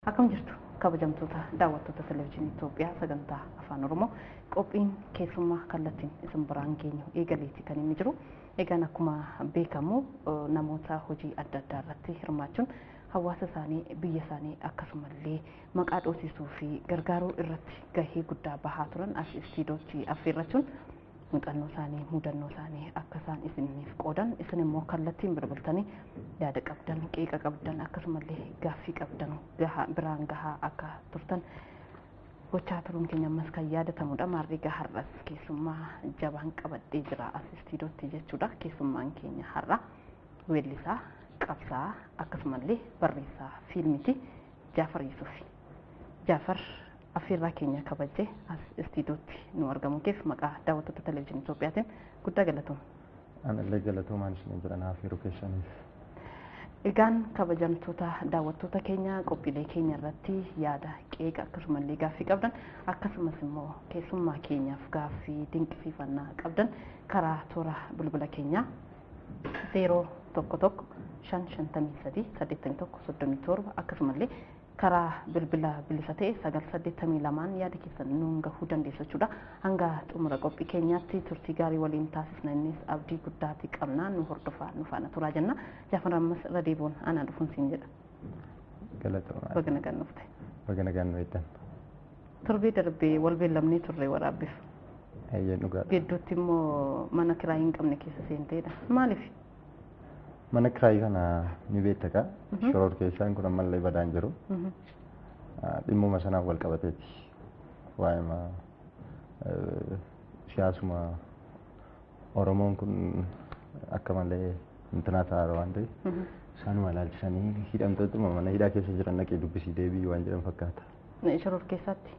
Akkam jirtu kabajamtoota daawwattoota Televezyiinii Itoophiyaa sagantaa Afaan Oromoo, qophiin keessummaa kallattiin isin biraan geenyu eegaleeti kan inni jiru. Egaan akkuma beekamu namoota hojii adda addaa irratti hirmaachuun hawaasa isaanii, biyya isaanii akkasumallee maqaa dhoosisuu fi gargaaruu irratti gahee guddaa bahaa turan as istiidootti affeerrachuun muuxannoo isaanii, mudannoo isaanii akka isaan isiniif qoodan, isin immoo kallattiin bilbiltanii yaada qabdan, qeeqa qabdan akkasumallee gaaffii qabdan biraan gahaa akka turtan gochaa turuun keenya ammas kan yaadatamudha. Maarree har'as keessummaa jabaan qabadhee jira as istiidootti jechuudha. Keessummaan keenya har'a weellisaa, qabsaa akkasumallee barreessaa fiilmiti Jaafar Yusufi. Jaafar, affeerraa keenya kabajjee as istiidootti nu argamu keef maqaa daawwattoota Televezyiinii Itoophiyaatiin guddaa galatooma. Anillee galatoomaan isin jira naaf yeroo keessaniif. Egaan kabajamtoota daawwattoota keenya, qophiilee keenya irratti yaada, qeeqa akkasumallee gaaffii qabdan, akkasumas immoo keessummaa keenyaaf gaaffii dinqisiifannaa qabdan karaa toora bilbila keenyaa 011 553 81 37 akkasumallee karaa bilbila bilisa ta'e 982 yaada keessan nuun gahuu dandeessu jechuudha. Hanga xumura qophii keenyaatti turtii gaarii waliin taasisna, innis abdii guddaati qabna. Nu hordofaa, nu faana turaa jenna. Jaafar, ammas irra deebi'uun anaa dhufuun siin jedha. Galatoomaa. Baga nagaan dhufte. Baga nagaan nu eegdan. Torbee darbee wal beellamnee turre waraabbiif. Eeyyee, dhugaadha. Gidduutti immoo mana kiraayii hin qabne keessa seenteedha. Maaliif? Mana kiraayii kana ni beekta kaa. Shoror keessaan kun ammallee badaan jiru. Dhimmuma sanaan wal qabateeti. Waa'ima siyaasuma Oromoon kun akka malee intinaa ta'aa waan ta'eef isaanuma ilaalchisanii hidhamtootuma mana hidhaa keessa jiran dhaqee dubbisii deebii waan jedhan fakkaata. Shoror keessaatti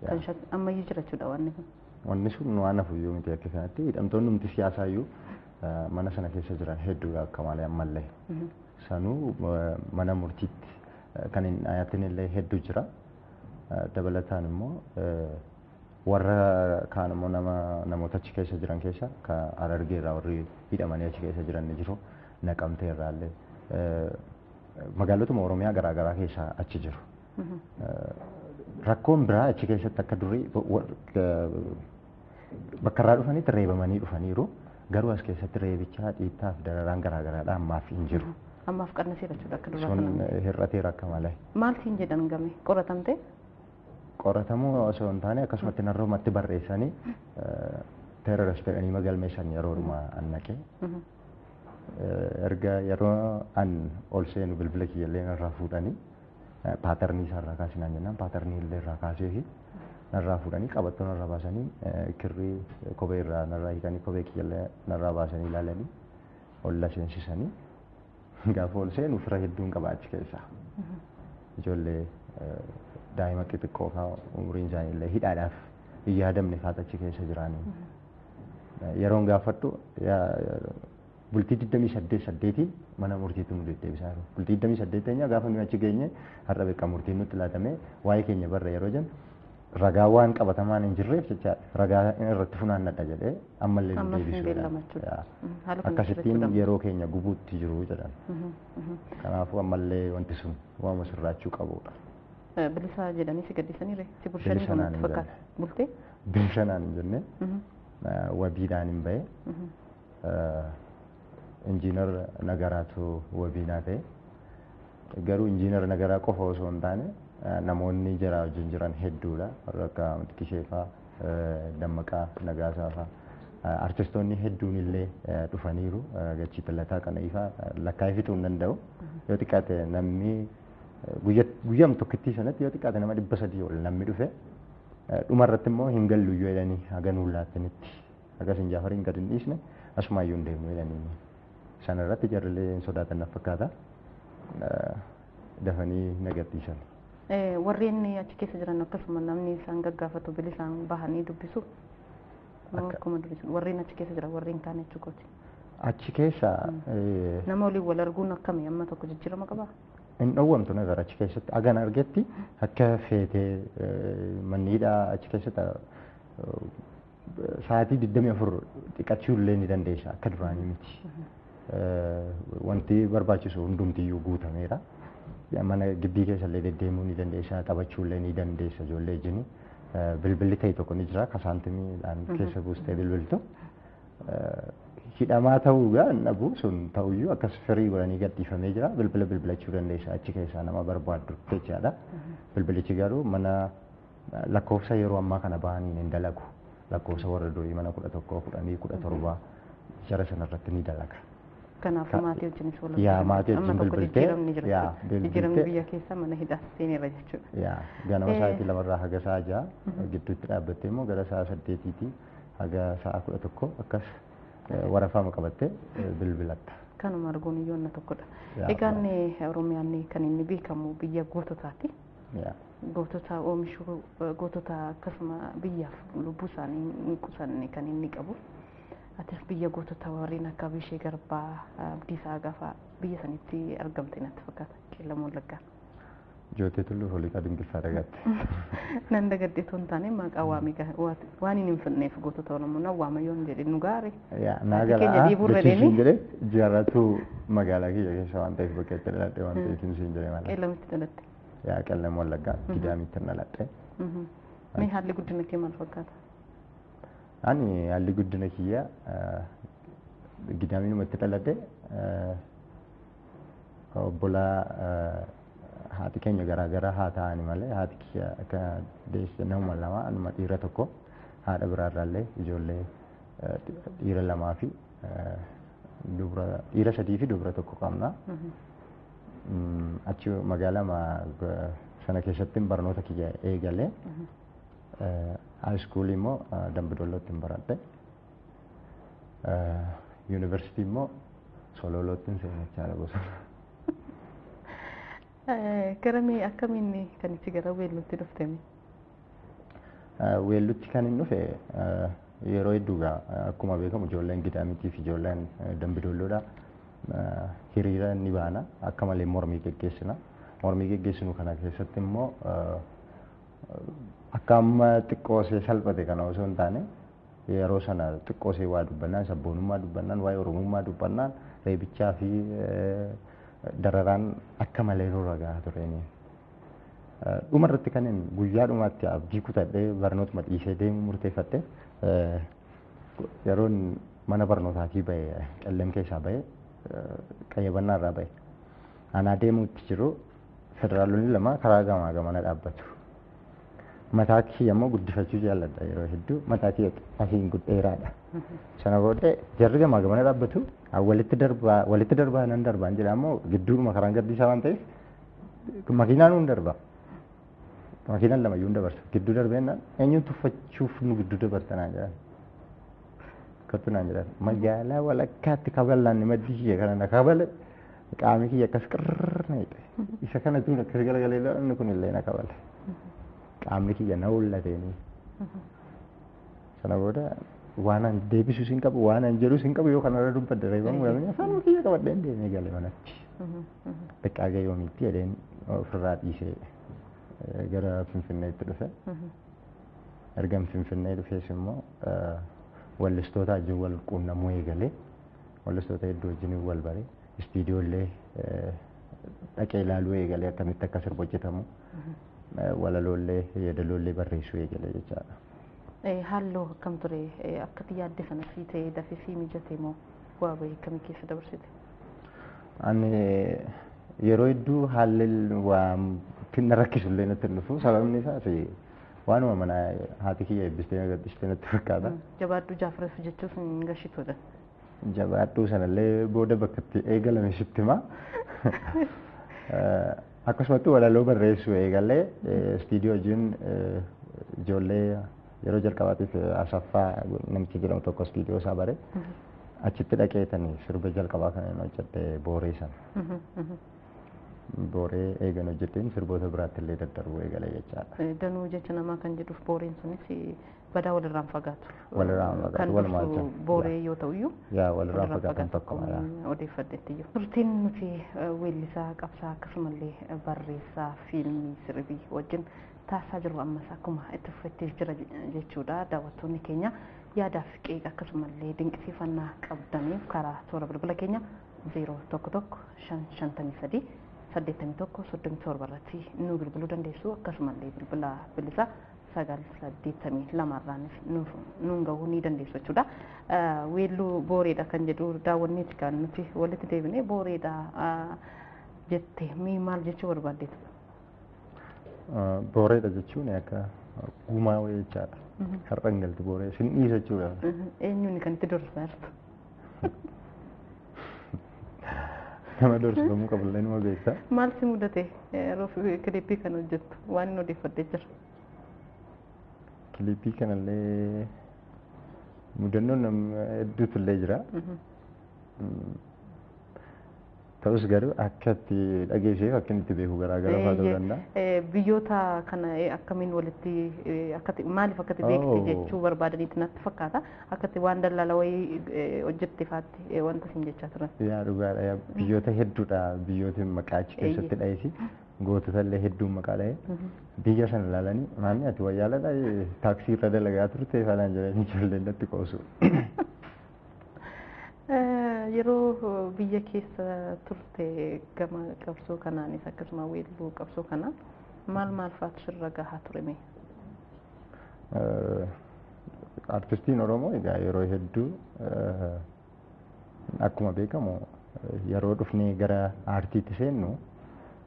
kan ammayyuu jira jechuudha wanni kun. Wanni sun waan hafuyyuu miti, akka kanatti hidhamtoonni numti siyaasaayyuu mana sana keessa jiran hedduudha akka malee ammallee. Sanuu mana murtiitti kan hin dhiyaatin illee hedduu jira. Dabalataan immoo warra kaan immoo nama namoota achi keessa jiran keessa ka Harargee irraa warri hidhamanii achi keessa jiran ni jiru. Naqamtee irraallee magaalotuma Oromiyaa garaa garaa keessa achi jiru. Rakkoon biraa achi keessatti akka durii bakka irraa dhufanitti reebamanii dhufaniiru. Garuu as keessatti reebichaa, dhiittaa fi dararaan garaa garaadha ammaaf hin jiru. Ammaaf qannaseera jechuudha akka duraa Sun sana. Hir'ateera akka malee. Maal siin jedhan game? Qoratamte? Qoratamuu osoo hin taane akkasumatti narroomatti barreessanii terrorist jedhanii magalmeessan yeroodhuma an naqee. Erga yeroo an ol seenu bilbila kiyyallee narraa fuudhanii, paatarnii isaarraa kaasinaan jennaan paatarnii illee irraa kaasee fi narraa fuudhanii, qabattoo narraa baasanii, kirrii kophee irraa narraa hiikanii, kophee kiyyallee narraa baasanii ilaalanii ol la seensisanii. Gaafa ol seenu fira hedduun qaba achi keessaa. Ijoollee daa'ima xixiqqoo fa'aa umuriin isaanii illee hidhaadhaaf hin yaadamne fa'aatu achi keessa jiraanii. Yeroon gaafadhu bultii 28 8 mana murtiitti nu deddeebisaa jiru. Bultii 28 teenya gaafa nuyi achi geenye har'a beekaa murtiin nutti laatamee waa'ee keenya barra yeroo jennu ragaa waan qabatamaan hin jirreef jechaadha. Ragaa irratti funaannadha jedhee ammallee nu Ammas hin deebisuu. beellama jechuudha. Haala kun Akkasittiin jechuudha. yeroo keenya gubuutti jiru jedhan. Kanaafuu ammallee wanti sun waama sirraachuu qabudha. Bilisa jedhanii si gaddisaniire? Si bulchanii Bilisa naan natti hin fakkaata. Bultee? Bilisa naan hin jenne, wabiidhaan hin bahe. Injiinar Nagaraatu wabii naa ta'e. Garuu Injiinar Nagaraa qofa osoo hin taane namoonni jara wajjin jiran hedduudha. Warra akka Xiqishee fa'aa, Dammaqaa Nagaasaa fa'aa, artistoonni hedduun illee dhufaniiru. Gachii Tallataa Qana'ii fa'aa lakkaa'ee fixuu hin danda'u. Yoo xiqqaate namni guyyaam tokkittii sanatti yoo xiqqaate nama 300 ol namni dhufe. Dhumarratti immoo hin gallu iyyuu jedhanii, haga nuun laattanitti haga isin Jaafariin gad hin dhiisne asumaayyuu hin deemnu jedhanii. Sana irratti jarrillee hin sodaatan na fakkaata. Dafanii na gadhiisan. Warreen achi keessa jiran akkasuma namni isaan gaggaafatu bilisaan bahanii dubbisu? Akkuma durii sun warreen achi keessa jiran warreen kaan jechuu kooti. Achi keessa Nama waliin wal arguun akkami, amma tokko jijjiirama qabaa? Hin dhowwamtu nazar achi keessatti agan argetti akka feetee manni hidhaa achi keessatti sa'aatii 24 dhiqachuu illee ni dandeessa, akka duraanii miti. Wanti barbaachisu hundumtiyyuu guutameera. Mana gibbii keessa illee deddeemuu ni dandeessa, taphachuu illee ni dandeessa ijoollee wajjin. Bilbilli ta'e tokko ni jira, kasaantimiidhaan keessa buustee bilbiltu. Hidhamaa ta'uu gaa dhabu sun ta'uyyuu akkas firii godhanii gadhiifamee jira. Bilbila bilbilachuu dandeessa achi keessaa nama barbaaddu jechaadha. Bilbilichi garuu mana lakkoofsa yeroo ammaa kana bahaniin hin dalagu. Lakkoofsa warra durii mana 11, 10, 17 jara sanarratti ni dalaga. Kanaafuu maatii wajjinis wal Yaa, maatii wajjin amma tokko bilbiltee, jijjiiramni jira. Yaa, Jijjiiramni bilbiltee. Biyya keessa mana hidhaa seeneera jechuudha. Yaa, ganama sa'aatii 2rraa haga sa'a 6 gidduutti dhaabbattee immoo gara sa'a 8tiitii haga sa'a 11 akkas warafaama qabattee bilbilatta. Kanuma arguun iyyuu onna tokkodha. Yaa, Egaan Oromiyaan kan inni beekamu biyya goototaati. Yaa. Gootota oomishuu, gootota akkasuma biyyaaf lubbuu isaanii hin qusanne kan inni qabu. Atis biyya gootota warreen akka Bishee Garbaa, Abdiisaa Agafaa biyya sanitti argamte natti fakkaata. Qeellam Wallaggaa. Jootee Tulluu Holiiqaa Dinqilfaa dagatte. Nan dagadde otoo hin taane maqaa waamee waan hin finneef gootota Oromoo nan waama yoon jedhe nu gaare. Yaa, naa Maatii gala keenya dhiiburra jechuun siin deemee. jedhe jaarratu magaalaa kiyya keessa waan ta'eef bakka itti dhaladhe waan ta'eef siin jedhe malee. Qeellamitti dhalatte. Yaa, Qeellam Wallaggaa Gidaamitti dhaladhe. Mee haalli guddina kee maal fakkaata? Ani haalli guddina kiyya Gidaamiinumatti dhaladhe. Obbolaa haati keenya garaagaraa haa ta'ani malee haati kiyya akka deesse nama lama, anuma dhiira tokko, haadha biraarraallee ijoollee dhiira lamaa fi dubra dhiira sadii fi dubra tokko qabna. Achi magaalaa sana keessatti barnoota kiyya eegalee haayiskuulii immoo Dambidollootti baradhe. Yuunivarsiitii immoo Sololootti seene jechaadha bosona. Gara mee akkamiin kan itti gara weelluutti dhufte mee? Weellutti kan hin dhufe yeroo hedduu gaa akkuma beekamu ijoolleen Gidaamitii fi ijoolleen Dambidolloodha. Hiriira ni baana, akka malee mormii geggeessina. Mormii geggeessinu kana keessatti immoo akka amma xiqqoosee salphate kana osoo hin taane yeroo sana xiqqoosee waa dubbannaan, sabboonummaa dubbannaan, waa'ee Oromummaa dubbannaan reebichaa fi dararaan akka malee nurra gahaa tureeni. Dhuma irratti kan hin guyyaa dhumaatti abdii kutadhee barnootuma dhiisee deemuu murteeffadhe yeroon mana barnootaatii bahe, Qellem keessaa bahe, qayyabannaa irraa bahe. Anaa deemuutti jiru federaalonni lama karaa gamaa gamana dhaabbatu. Mataa kiyya immoo guddifachuu jaalladha, yeroo hedduu mataa kiyya asiin dheeraadha. Sana booddee jarri gamaa gamana dhaabbatu, walitti darbaa walitti darbaa nan darbaan jedha immoo gidduudhuma karaan gaddiisaa waan ta'eef makiinaan hin darba. Makiinaan lama iyyuu hin dabarsu. Gidduu darbeenna eenyuun tuffachuuf nu gidduu dabarta naan jedhan. Kottu naan jedhan. Magaalaa walakkaatti kaballaan maddii kiyya kana na kabale, qaamni kiyya akkas qirrrr na jedhe. Isa kana tuun akkas galagalee inni kun illee na kabale. Qaamni kiyya na hollateeni. Sana booda waan an deebisuus hin qabu, waan an jedhus hin qabu, yoo kanarra dubbadde reebamu godhamanii afaan kiyya qabadheen deemee gale manatti. Xiqqaa gahee yoomiitti jedheen ofirraa dhiisee gara Finfinneetti dhufe. Ergan Finfinnee dhufees immoo wallistoota wajjin wal quunnamuu eegalee, wallistoota hedduu wajjin wal baree, istiidiyoolee dhaqee ilaaluu eegalee, akkamitti akka sirba hojjetamu, walaloolee yeedaloollee barreessuu eegalee jechaadha. Halluu akkam ture? Akkati yaadde sana sii ta'ee dafee sii mijate moo bu'aa bahii akkamii keessa dabarsite? Ani yeroo hedduu haalli waa na rakkisu illee natti hin dhufu, sababni isaas waanuma mana haati kiyya eebbistee na gaddistee natti fakkaata. Jabaadhuu jaafareef jechuus hin gashituudha. Jabaadhuu sanallee booda bakka itti eegalame sitti hima. Akkasumatti walaloo barreessuu eegalee istiidiyoo wajjin ijoollee yeroo jalqabaatiif Asaffaa namicha jedhamu tokko istiidiyoo isaa bare achitti dhaqeetanii sirba jalqabaa kan inni hojjedhe Booree sana. Booree eegan hojjedheen sirboota biraatti illee daddarbuu eegale jechaadha. Danuu jecha namaa kan jedhuuf booreen sunis badaa walirraan fagaatu. Walirraan fagaatu, Kan walumaa dursu wajjin. booree yoo ta'u iyyuu Yaa, walirraan fagaatan tokkuma yaa. Odeeffadhetti jiru. Turtiin nuti weellisaa qabsaa akkasumallee barreessaa fiilmii sirbii wajjin taasisaa jirru ammas akkuma itti fufetti jira jechuudha. Daawwattoonni keenya yaadaaf qeeqa akkasumallee dinqisiifannaa qabdaniif karaa toora bilbila keenya 0 1 1 5 53 81 37 irratti nu bilbiluu dandeessu. Akkasumallee bilbila bilisaa 9 82 irraanis nuun gahuu ni dandeessu jechuudha. Weelluu booreedha kan jedhu daawwanneeti kan nuti walitti deebine booreedha jette mee maal jechuu barbaaddeetu? Booreedha jechuun akka gumaa wayii jechaadha. Har'a hin galtu booree sin dhiisa jechuudha. Eenyuun kan itti dorsisaa jirtu? Nama dorsifamuu qabullee numa beekta. Maal si mudate yeroo kilippii kana hojjettu waan hin odeeffadhee jira? Kilippii kanallee mudannoon nama hedduutu illee jira. Ta'us garuu akka itti dhageessee akka inni itti beeku garaagara fa'aa ta'uu danda'a. Biyyoota kana akkamiin walitti akkatti maaliif akkatti beekte jechuu barbaadaniiti natti fakkaata. Akkatti waan daldala wayii hojjette faatti wanta isin jechaa turan. Yaa dhugaadha. Biyyoota hedduudha biyyoota maqaa achi keessatti dhahesi. Gootota illee hedduun maqaa dhahe. Biyya sana ilaalanii maanni ati wayyaaladha taaksii irra dalagaa turte falaan jedhanii ijoolleen natti qoosu. Yeroo biyya keessa turte gama qabsoo kanaanis akkasuma weelluu qabsoo kanaan maal maal fa'aatu sirra gahaa ture mee? Artistiin Oromoo egaa yeroo hedduu akkuma beekamu yeroo dhufnee gara aartiitti seennu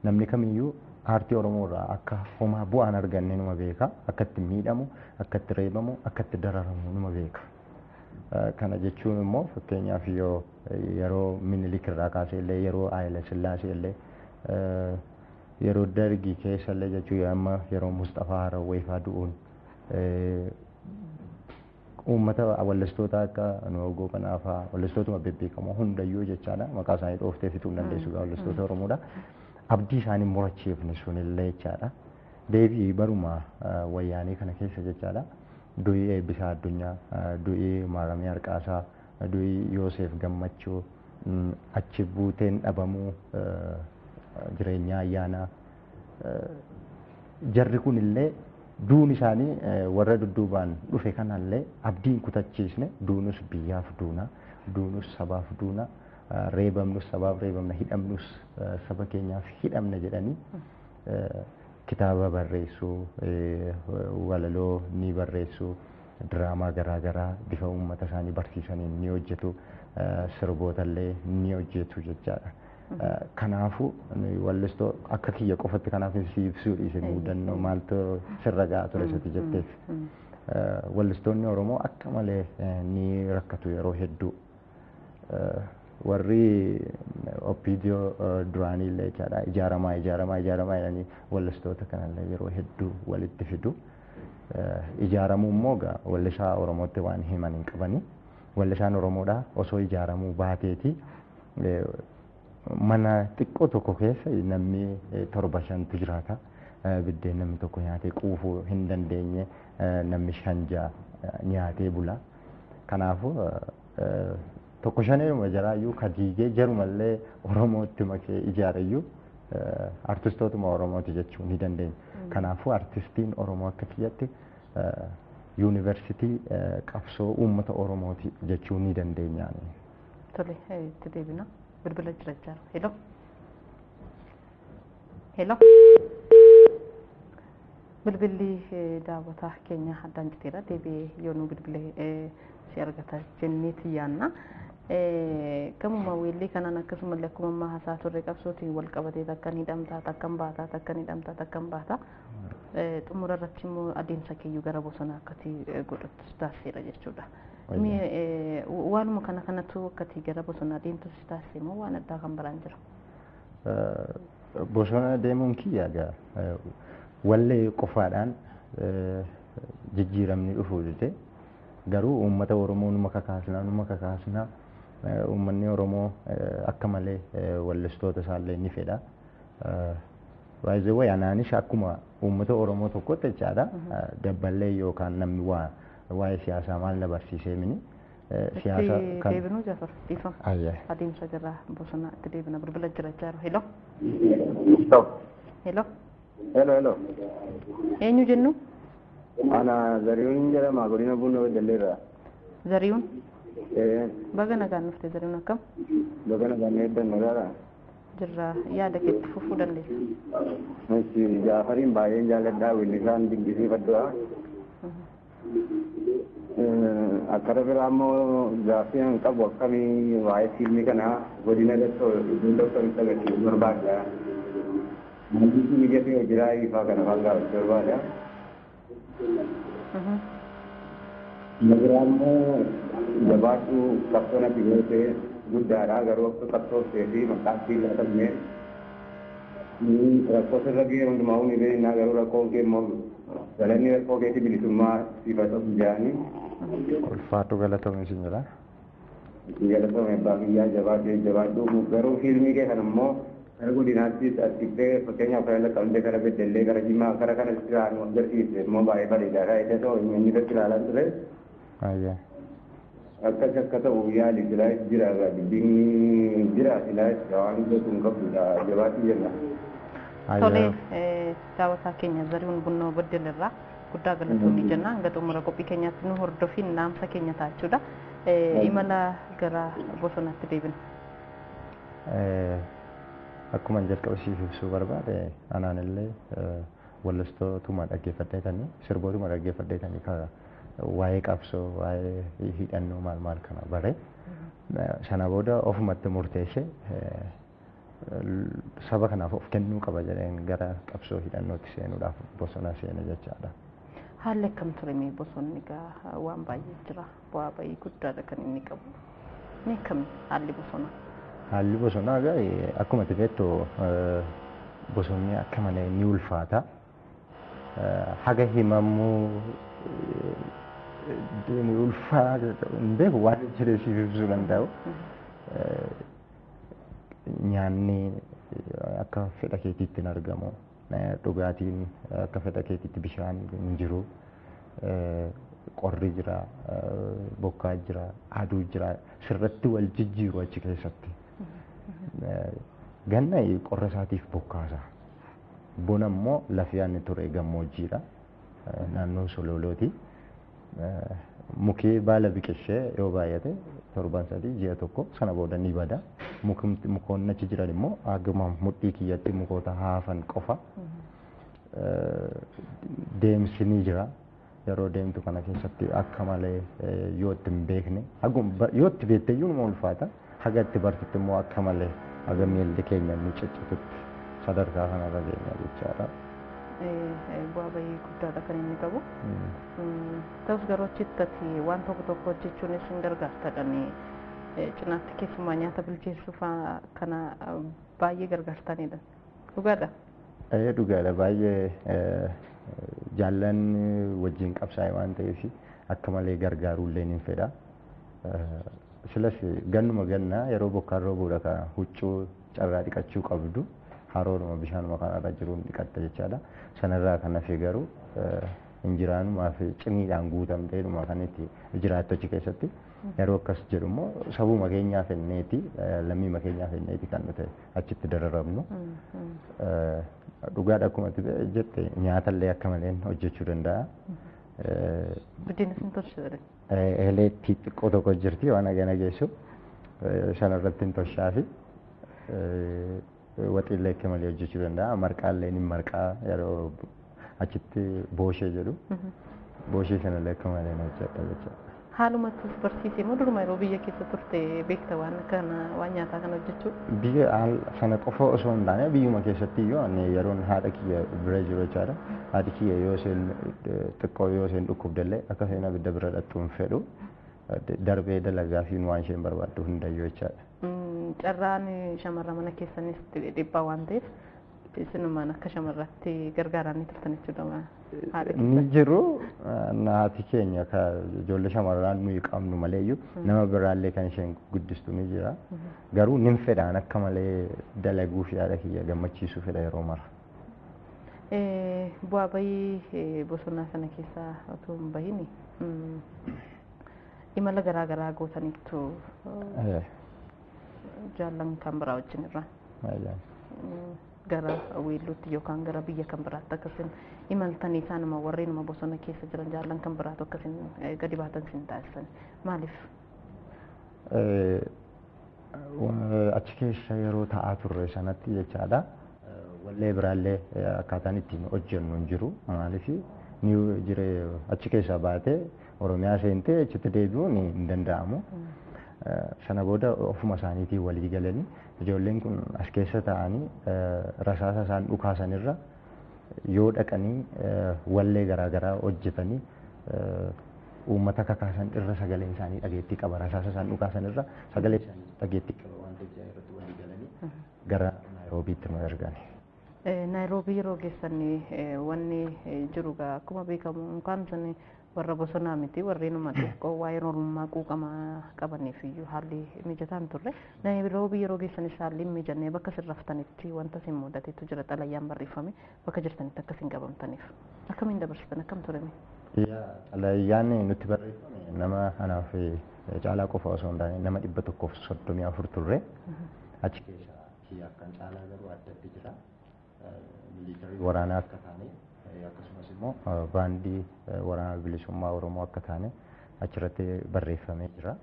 namni kamiyyuu aartii Oromoo irraa akka homaa bu'aan arganne numa beeka. Akka itti miidhamu, akka itti reebamu, akka itti dararamu numa beeka. Kana jechuun immoo fakkeenyaaf yoo yeroo Minilik irraa kaasee illee yeroo Haayile Sillaasee illee yeroo Dargii keessa illee jechuun amma yeroo Mustafaa Harawwee fa'aa du'uun uummata wallistoota akka Nuhoo Goobanaa fa'aa wallistootuma bebbeekamoo hundayyuu jechaadha maqaa isaanii dhooftee fixuu hin dandeessu wallistoota Oromoodha. Abdii isaanii murachiifne sunillee jechaadha. Deebii baruma wayyaanee kana keessa jechaadha. Du'ii Eebbisaa Addunyaa, du'ii Maaramii Harqaasaa, du'ii Yoosef Gammachuu, achi buuteen dhabamuu jireenyaa ayyaanaa. Jarri kun illee duun isaanii warra dudduubaan dhufe kanallee abdiin kutachiisne duunus biyyaaf duuna, duunus sabaaf duuna, reebamnus sabaaf reebamna, hidhamnus saba keenyaaf hidhamna jedhanii kitaaba barreessuu, walaloo ni barreessuu, diraamaa garaagaraa bifa uummata isaanii barsiisaniin ni hojjetu, sirboota illee ni hojjetu jechaadha. Kanaafuu wallistoo akka kiyya qofatti kanaaf si ibsuu dhiise mudannoo maaltu sirra gahaa ture isatti jetteef. Wallistoonni Oromoo akka malee ni rakkatu yeroo hedduu. Warri OPDO duraanii illee jechaadha ijaaramaa ijaaramaa ijaaramaa jedhanii wallistoota kanallee yeroo hedduu walitti fidu. Ijaaramuu immoo egaa wallisaa Oromootti waan himan hin qabani. Wallisaan Oromoodha osoo ijaaramuu baateeti mana xiqqoo tokko keessa namni 7 5tu jiraata. Biddeen namni tokko nyaatee quufuu hin dandeenye namni 5 6 nyaatee bula. Kanaafuu tokko shaneeruma jaraayyuu ka diigee jarumallee Oromootti makee ijaareyyuu artistootuma Oromooti jechuu ni dandeenya. Kanaafuu artistiin Oromoo akka kiyyatti yuunivarsiitii qabsoo uummata Oromooti jechuu ni dandeenya. Tole itti deebina. Bilbila jira jira. Hello. Hello. Bilbilli daawwataa keenya addaan citeera. Deebi'ee yoo nu bilbilee si argata jenneeti yaanna. Gamuma weellee kanaan akkasumallee akkuma ammaa haasaa turre qabsootiin wal qabatee takkan hidhamtaa takkan baataa takkan hidhamtaa takkan baataa. Xumura irratti immoo adeemsa keeyyuu gara bosonaa akkati godhattus taasiseera jechuudha. Mee waanuma kana kanatu akkati gara bosonaa deemtus taasise moo waan addaa kan biraan jira? Bosona deemuun kiyya egaa wallee qofaadhaan jijjiiramni dhufuu dide garuu uummata Oromoo numa kakaasnaa numa kakaasnaa uummanni Oromoo akka malee wallistoota isaallee ni fedha. Baay'ee anaanis akkuma uummata Oromoo tokkotti jechaadha. Dabballee yookaan namni waa'ee siyaasaa maal na barsiisee mini. Siyaasa kan deebinuu Jaafar dhiifama. Adeemsa gara bosonaa itti deebina bilbila jira jaaru. Hello. Hello. Hello hello. Eenyu jennu? Ana Zariyuun jedhama godina Bunnoo Beddelleerraa. Zariyuun? Baga nagaan dhufte Zariyuun akkam? Baga nagaan eeddan nagaadha. Jirra, yaada keetti fufuu dandeessa. Eshi Jaafariin baay'een jaalladha, weellisaan dinqisiifadhuudha. Akkara biraa immoo gaaffii an qabu akkamii waa'ee fiilmii kanaa godina iddoo doktoritti agarsiisuu barbaada. Maaltu mijatee jiraa ifaa kana faan gaafachuu barbaada. Inni biraa immoo jabaachuu qabsoon ati goote guddaadha, garuu akka qabsooftee fi maqaan sii laatamne rakkoo sirra ga'e hundumaa ni beekna, garuu rakkoon kee immoo galanni rakkoo keetii bilisummaa siif haa ta'u jedhanii. Ulfaatu galatoomii sin jedha. Galatoome abbaa biyyaa, jabaadhu jabaadhu, garuu fiilmii kee kana immoo gara godinaattis achittee fakkeenyaaf gara Laqqamtee, gara Beddellee, gara Jimmaa, gara kana nu agarsiise immoo baay'ee bareedaadha. Edda ta'u inni irratti ilaalaa ture. Akkas akka ta'u yaali, silaa jira dubbiin jira, silaa waan beeku hin qabdudha, jabaadhu jenna. Tole, daawwataa keenya Zarihuun Bunnoo Beddelirraa guddaa galatoomii jenna. Hanga xumura qophii keenyaatti nu hordofiin naamsa keenya ta'a. Imala gara bosonaatti deebina. Akkuma jalqaba siif ibsuu barbaade, anaan illee wallistootuma dhaggeeffadheetanii, sirbootuma dhaggeeffadheetanii waa'ee qabsoo, waa'ee hidhannoo maal maal kana bare. Sana booda ofumatti murteessee saba kanaaf of kennuu qaba jedheen gara qabsoo hidhannootti seenuudhaaf bosona seene jechaadha. Haalli akkam ture mee? Bosonni egaa waan baay'ee jira, bu'aa bayii guddaadha kan inni qabu. Mee akkami haalli bosonaa? Haalli bosonaa egaa akkuma ati beektu bosonni akka malee ni ulfaata. Haga himamuu ni ulfaata, hin beeku waan jedhee siif ibsuu danda'u. Nyaanni akka fedha keetiitti hin argamu. Dhugaatiin akka fedha keetiitti, bishaan hin jiru. Qorri jira, bokkaa jira, aduu jira, sirratti wal jijjiiru achi keessatti. Ganna qorra isaatiif bokkaasa. Bona immoo lafi inni ture gammoojjiidha. Naannoo sololooti. Mukee baala biqilchee yoo baay'ate torban 3, ji'a 1, sana booda ni bada. Mukoonni achi jiran immoo haguma mudhii kiyyatti mukoota haafan qofa. Deemsi ni jira. Yeroo deemtu kana keessatti akka malee yoo itti hin beekne, yoo itti beekte iyyuu numa ulfaata. Haga itti bartutti immoo akka malee haga miilli keenya nu ciccitutti sadarkaa kanarra geenya jechaadha. Bu'aa bayii guddaadha kan inni qabu. Ta'us garuu achitti ati waan tokko tokko hojjechuunis hin gargaartadhani, cinaatti keessumaa nyaata bilcheessuu fa'aa kana baay'ee gargaartanidha. Dhugaadha? Dhugaadha, baay'ee jaallanni wajjin qabsaa'e waan ta'eef akka malee gargaaruullee ni fedha. Silas gannuma gannaa yeroo bokkaan roobuudha kan huccuu carraa dhiqachuu qabdu, haroodhuma bishaanuma kanarra jiruun dhiqatta jechaadha. Sanarraa kan hafe garuu injiraanumaa fi cimiidhaan guutamteedhuma kan itti jiraattu achi keessatti. Yeroo akkas jedhu immoo sabuma keenyaaf enneeti, lammiima keenyaaf enneeti kan nuti achitti dararamnu. Dhugaadha, akkuma jette nyaatallee akka maleen hojjechuu danda'a. Buddeena sin tolchite? Eleetti xiqqoo tokko jirti waan hagana geessu, sanarratti hin tolchaafi. Waxiillee akka malee hojjechuu danda'a. Marqaallee ni marqaa, yeroo achitti booshee jedhu. Booshee sanallee akka malee hojjedha jechuudha. Haalumatti of barsiise moo duruma yeroo biyya keessa turte beekta waan kana, waan nyaataa kana hojjechuu? Biyya sana qofa osoo hin taane biyyuma keessatti iyyuu ani yeroon haadha kiyya bira jiru jechaadha. Haadhi kiyya yoo isheen xiqqoo yoo isheen dhukkubdellee akka isheen abidda bira dhaqxu hin fedhu. Darbee dalagaa fi waan isheen barbaaddu hundayyuu jechaadha. Carraan shamarra mana keessanis dhibbaa waan ta'eef isinumaan akka shamarratti gargaaranii turtan jechuudha haadha. Ni jiru, haati keenya ijoollee shamarran nuyi qabnu maleeyyuu nama biraallee kan isheen guddistu ni jira. Garuu nin fedhaan akka malee dalaguu fi haadha kiyya gammachiisuu fedha yeroo mara. Bu'aa bayii bosonaa sana keessaa otoo hin bahin imala garaa garaa gootaniittu jaallan kan biraa wajjin irraa. Gara weelluutti yookaan gara biyya kan biraatti akkasin imaltanii isaanuma warreenuma bosona keessa jiran jaallan kan biraatu akkasin gadi baatan sin taasisan, maaliif? Achi keessa yeroo taa'aa turre sanatti jechaadha. Wallee biraallee akkaataan ittiin hojjennu hin jiru. Maaliif ni jire achi keessaa baatee Oromiyaa seentee achitti deebi'uun hin danda'amu. Sana booda ofuma isaaniitiin walii galanii ijoolleen kun as keessa taa'anii rasaasa isaan dhukaasanirra yoo dhaqanii wallee garaagaraa hojjetanii uummata kakaasan irra sagaleen isaanii dhageettii qaba. Rasaasa isaan dhukaasan irra sagalee isaanii dhageettii qaba waan ta'eef irratti walii galanii gara Naayiroobiitti nu ergani. Naayiroobii yeroo geessan wanni jiru akkuma beekamu mukaan sun warra bosonaa miti warreenuma xiqqoo waa'ee oromummaa quuqamaa qabaniif iyyuu haalli mijataa hin turre. Naayiroobii yeroo geessanis haalli hin mijanne bakka isin raftanitti wanta isin mudatetu jira xalayyaan barreeffame bakka jirtanitti akka isin qabamtaniif. Akkamiin dabarsitan akkam tureme? Xalayyaan nutti barreeffame nama anaaf Caalaa qofa osoo hin taane nama 134 turre. Achi keessa kiyyaaf kan Caalaa garuu addatti jira. Miliitarii waraanaa akka taane akkasumas immoo baandii waraana bilisummaa Oromoo akka taane achirratti barreeffamee jira.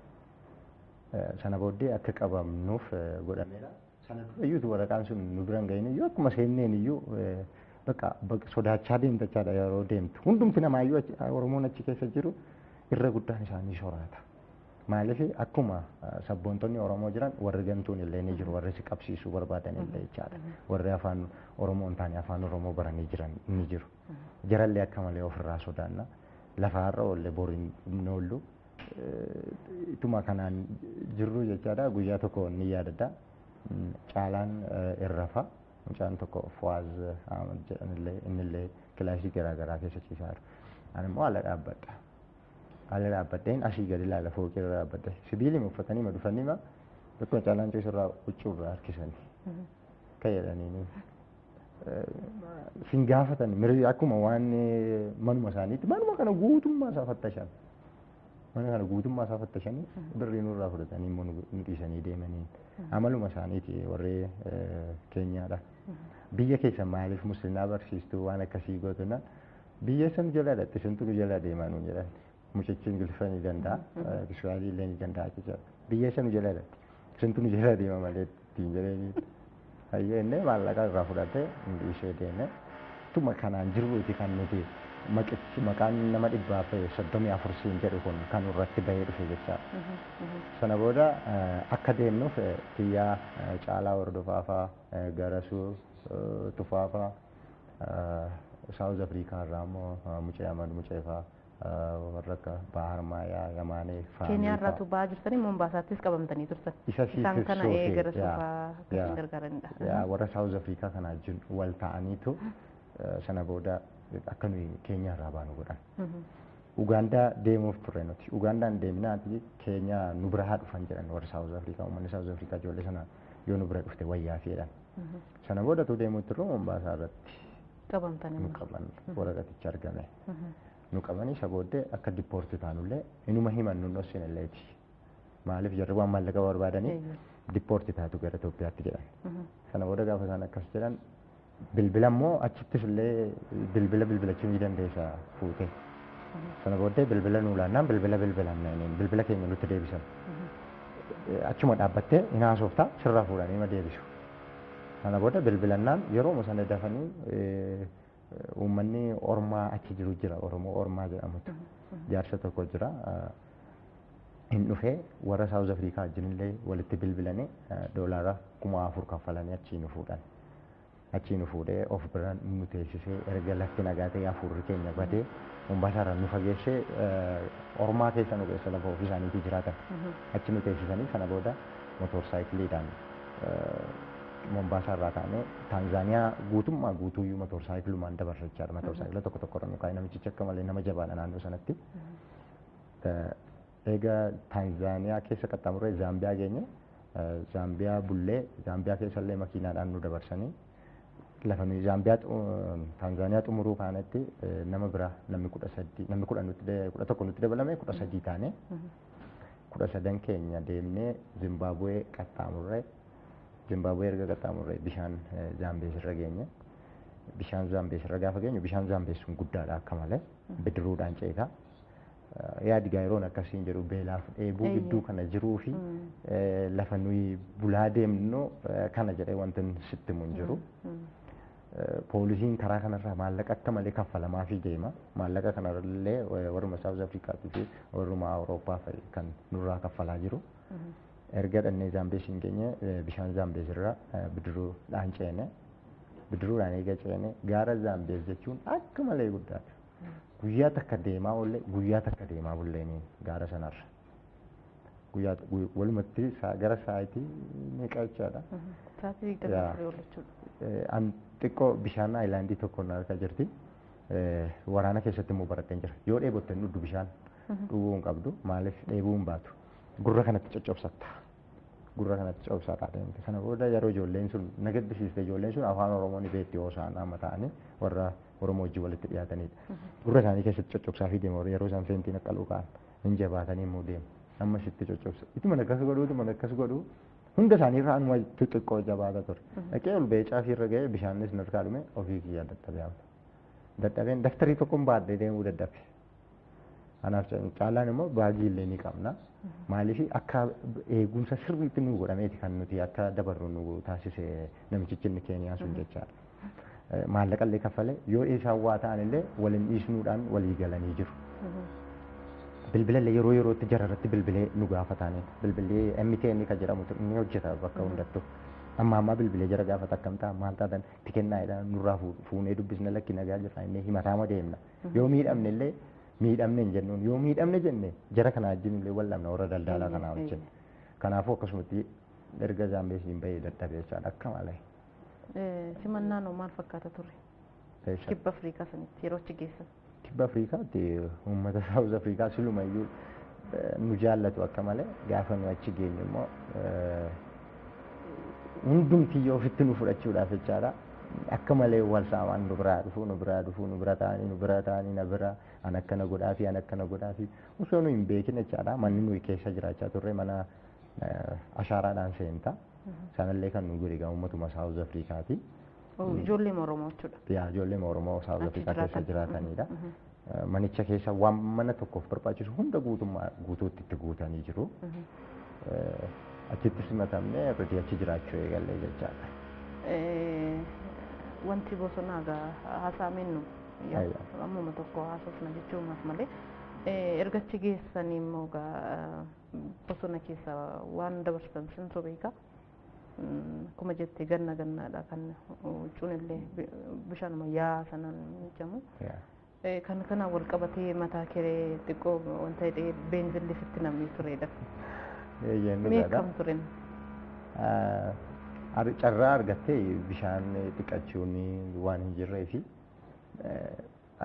Sana booddee akka qabamnuuf godhameera. Sana dura iyyuu waraqaan sun nu bira hin gahin iyyuu akkuma seenneen iyyuu bakka sodaachaa deemtachaadha yeroo deemtu. Hundumti namaayyuu Oromoon achi keessa jiru irra guddaan isaanii soraata. Maaliif akkuma sabboontonni Oromoo jiran warri gantuun illee ni jiru warri si qabsiisuu barbaadan illee jechaadha. Warri afaan Oromoo hin taane afaan Oromoo baranii jiran ni jiru. Jarallee akka malee ofirraa sodaanna. Lafa har'a oollee boriin hin oollu. Ituma kanaan jirru jechaadha. Guyyaa tokko ni yaadadha. Caalaan irrafa. Mucaan tokko Fuwaaz Ahmad jedhanillee innillee kilaasii garaagaraa keessa ciisaa jiru. Ani immoo ala dhaabbadha. Ala dhaabbadheen asii gadi ilaala fooqii irra dhaabbadhe. Sibiilima uffatanii ma dhufanii ma akkuma Caalaan ciisu irraa huccuu irraa harkisanii. Kan jedhanii sin gaafatan akkuma waan manuma isaaniitti manuma kana guutummaa isaa fattashan. Mana kana guutummaa isaa fattashanii birrii nurraa fudhatanii immoo nu dhiisanii deemanii. Amaluma isaaniiti warri Keenyaadha. Biyya keessa maaliif musliimaa barsiistuu waan akkasii gootuna biyya san jala dhatte isintu nu jala deemaa nuun jedhan. Mucichi Ingiliffa ni danda'a, Kiswaahilii illee ni danda'a jechuudha. Biyya san nu jala dhatte isintu nu jala deema malee ittiin jedhanii. Hayyee innee maallaqa irraa fudhatee nu dhiisee deeme. Tuma kanaan jirruuti kan nuti maqichi maqaan nama 134 siin jedhu kun kan irratti bahee dhufe jechaadha. Sana booda akka deemnuuf Kiyyaa Caalaa Hordofaa fa'aa Garasuu Tufaa fa'aa Saawuz Afrikaa irraa immoo Mucee Ahmad Mucee fa'aa warra akka Bahar Maayaa Yamaanee fa'aa. Keeniyaa irraatu ba'aa jirtanii Mombaasaattis qabamtanii turtan. Isa siif Isaan kana ibsuufi, Garasuu yaa, fa'aa akka yaa. isin gargaaranidha. Yaa, warra Saawuz Afrikaa kana wajjin wal ta'aniitu sana booda akka nuyi Keenyaa irraa baanu godhan. Ugaandaa deemuuf turre nuti. Ugaandaan deemnaati Keenyaa nu bira haa dhufan jedhan warri Saawuz Afrikaa. Uummanni Saawuz Afrikaa ijoollee sana yoo nu bira dhufte wayyaa fi jedhan. Sana booda utuu deemuu turre Mombaasaa irratti Qabamtanii nu immoo. qaban waraqatichi argame. Nu qabanii isa booddee akka dippoorti taanullee inuma himan nun dhossine illeeti. Maaliif jarri waan maallaqa barbaadanii dippoorti taatu gara Itoophiyaatti jedhan. Sana booda gaafa isaan akkas jedhan bilbila immoo achittis illee bilbila bilbilachuu ni dandeessa fuute. Sana booddee bilbila nuu laannaan bilbila bilbilan bilbila keenya nutti deebisan. Achuma dhaabbattee hin haasoftaa sirraa fuudhanii ma deebisu. Sana booda bilbilannaan yeroo sana dafanii uummanni Ormaa achi jiru jira Oromoo Ormaa jedhamutu jaarsa tokko jira. Hin dhufee warra Saawuz Afrikaa wajjin illee walitti bilbilanii doolaara 4,000 kaffalanii achii nu fuudhan. Achii nu fuudhee of bira nu teessisee erga lafti nagaa ta'ee hafuurri keenya badee Mombaasaarraa nu fageessee Ormaa keessa nu keessa lafa ofii isaaniitii jiraatan. Achi nu teessisanii sana booda motorsaayikiliidhaan Mombaasaarraa kaanee Taanzaaniyaa guutummaa guutuuyyuu motorsaayikilumaan dabarre jechaadha. Motorsaayikila tokko tokkorra nu kaa'e namichichi akka malee nama jabaadha naannoo sanatti. Eega Taanzaaniyaa keessa qaxxaamurree Zaambiyaa geenye Zaambiyaa bullee Zaambiyaa keessallee makiinaadhaan nu dabarsanii lafa nuyi Zaambiyaa Taanzaaniyaa xumuruu kaanetti nama bira namni 13 namni 10 nutti 11 nutti dabalame 13 taane 13 keenya deemnee Zimbaabuwee qaxxaamurree Zimbaabuwee erga qaxxaamurree bishaan Zaambees irra geenye. Bishaan Zaambees irra gaafa geenyu bishaan Zaambees sun guddaadha akka malee bidiruudhaan ceetaa. Yaadi gaayiroon akkasiin jedhu beelaaf dheebuu gidduu kana jiruu fi lafa nuyi bulaa deemnu kana jedhee wanti sitti himu hin jiru. Poolisiin karaa kanarraa maallaqa akka malee kaffalamaafii deema. Maallaqa kanarrallee warruma Saawuz Afrikaatii fi warruma Awurooppaa fa'i kan nurraa kaffalaa jiru. Erga dhannee Zaambeesiin geenye, bishaan Zaambees irraa bidiruudhaan ceene. Bidiruudhaan eega ceene, gaara Zaambees jechuun akka malee guddaadha. Guyyaa takka deemaa oolle, guyyaa takka deemaa bulleeni gaara sanarra. Guyyaa walumatti gara sa'aatii meeqa jechaadha. Sa'aatii 24 ol jechuudha. An xiqqoo bishaan aayilaandii tokko na harka jirti. Waraana keessatti immoo baradheen jira. Yoo dheebotte hin dhugdu, bishaan dhuguu hin qabdu. Maaliif dheebuu hin baatu? Gurra kanatti coccobsatta. Gurra kanatti cobsataa deemte. Sana booda yeroo ijoolleen sun na gaddisiiste, ijoolleen sun afaan Oromoo ni beekti yoo isaan amma ta'anii warra Oromoo wajjin walitti dhiyaatanidha. Gurra isaanii keessatti coccobsaa fi deemu, yeroo isaan feentiin akka ka'an hin jabaatanii immoo deemu. Amma sitti coccobsa. Ituma akkas godhuu, ituma akkas godhuu, hunda isaanii irraa anuma xixiqqoo jabaata ture. Dhaqee ol ba'ee caafii irra ga'ee, bishaanis narkaa dhume, ofii kiyyaa dadhabee hafe. Dadhabeen daftarii tokkoon baadhee deemuu dadhabe. Kanaaf caalaan immoo baagii illee ni qabna. Maaliif akka eegumsa sirriitti nu godhameeti kan nuti akka dabarru nu taasise namichichi inni Keeniyaa sun jechaadha. Maallaqa illee kaffalee yoo isaan waa ta'an illee waliin dhiisnuudhaan walii galanii jiru. Bilbila illee yeroo yerootti jara irratti bilbilee nu gaafataani. Bilbilli MTN kan jedhamu ni hojjeta bakka hundattuu. Amma ammaa bilbilee jara gaafata, akkam ta'a, maal taatan, itti kennaadha, nurraa fuunee dubbisna, lakki nagaa jirra inni himataama deemna. Yoo miidhamne illee miidhamne hin jennuun, yoo miidhamne jenne jara kana wajjin illee wal dhabna, warra daldalaa kanaa wajjin. Kanaafuu akkasumatti erga Zaambeesiin bahee dadhabee jechaadha akka malee. Simannaan hoo maal fakkaata ture? Kibba Afrikaa sanitti yeroo achi geessan. Kibba Afrikaatti uummata Saawuz Afrikaa silumayyuu nu jaallatu akka malee. Gaafa nu achi geenyu immoo hundumtiyyuu ofitti nu fudhachuudhaaf jechaadha. Akka malee wal saamaan nu biraa dhufuu, nu biraa dhufuu, nu bira ta'anii, nu bira ta'anii, na bira an akkana godhaa fi an akkana godhaa fi osoo nu hin beekin jechaadha. Manni nuyi keessa jiraachaa turre mana ashaaraadhaan seenta. Sanallee kan nu godhe egaa uummatuma Saawuz Afrikaati. Ijoollee Oromoo jechuudha. Yaa, ijoollee Oromoo Saawuz Afrikaa keessa jiraatanidha. Manicha keessa waan mana tokkoof barbaachisu hunda guutummaa guutuutti itti guutanii jiru. Achitti simatamnee irratti achi jiraachuu eegallee jechaadha. Wanti bosonaa egaa haasa'ameen nu ammuma tokko haasofna jechuumaaf malee, erga achi geessanii immoo egaa bosona keessa waan dabarsan sintu beeka. Akkuma jette ganna gannaadha kan huccuun illee bishaanuma yaa sanaan miicamu. Kan kanaan wal qabatee mataa kee xiqqoo wanta hidhee beenzilli sitti namni turedha. Mee akkam turen? Carraa argattee bishaan dhiqachuun waan hin jirree fi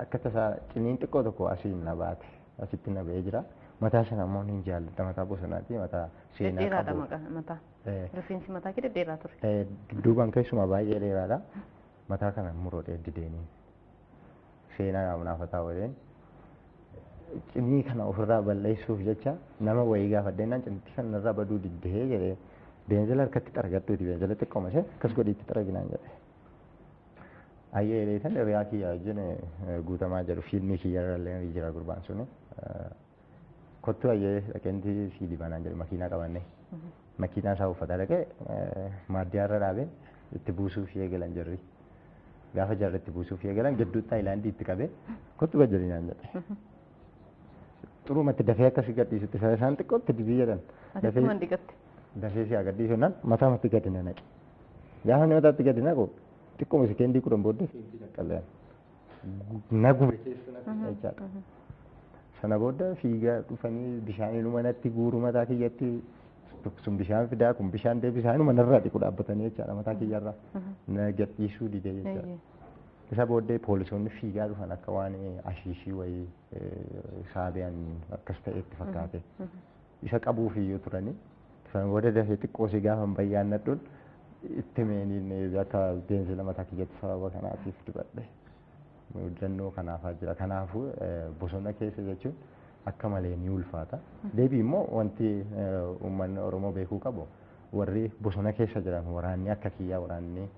akka tasaa ciniin xiqqoo tokko asiin na baate, asitti na ba'ee jira. Mataa sana immoo hin jaalladha, mataa bosonaati, mataa seenaa qabu. Dhedheeraadha mataa. Rifeensi mataa kee dhedheeraa ture. Dudduubaan keessumaa baay'ee dheeraadha. Mataa kana muroodhee dideeniin seenaa naaf haa ta'u, cinii kana ofirraa balleessuuf jecha nama wayii gaafadheenaan cinitti kana irraa baduu diddee jedhee, beenzila harkatti xaragadhuuti, beenzila xiqqooma ishee akkas godhiitti xaraginaan jedhe. Ayyee dheetan hiriyaa kiyya wajjin, guutamaa jedhu, fiilmii kiyya irrallee jira gurbaan suni. Kottu ayyee dhaqeenti sii dibanaan jedhe, makiinaa qabanne. Makiinaa isaa uffataa dhaqee maaddiyaa irra dhaabee itti buusuuf eegalan jarri. Gaafa jarri itti buusuuf eegalan gidduutti taayilaandii itti qabee kottu gajjalinaan jedhe. Xurumatti dafee akkasii gadhiisutti isaan xiqqootti dibii jedhan. Akkuma dhiqatte. Dafee si agarsiisu naan mataa matti gadi na naqe. Gaafa inni mataatti gadi naqu xiqqooma sekeendii 10 booddee seentii qaqqaleen. Na gube keessa na jechaadha. Sana booda fiigaa dhufanii bishaan manatti guuru, mataa kiyyatti sun bishaan fidaa, kun bishaan deebisaa, inuma narraa dhiqu dhaabbatanii jechaadha, mataa kiyyarraa. Na gadhiisuu didee jechaadha. Isa booddee poolisoonni fiigaa dhufan, akka waan ashiishii wayii saabiyaan akkas ta'etti fakkaate. Isa qabuuf iyyuu turanii. Sana booda dafee xiqqoo si gaafa bayyaannadhuun itti meeniin akka beenzila mataa kiyyatti sababa kanaatiif dibadhe. Mudannoo kanaafaa jira. Kanaafuu bosona keessa jechuun akka malee ni ulfaata. Deebii immoo wanti uummanni Oromoo beekuu qabu, warri bosona keessa jiran, waraanni akka kiyyaa, waraanni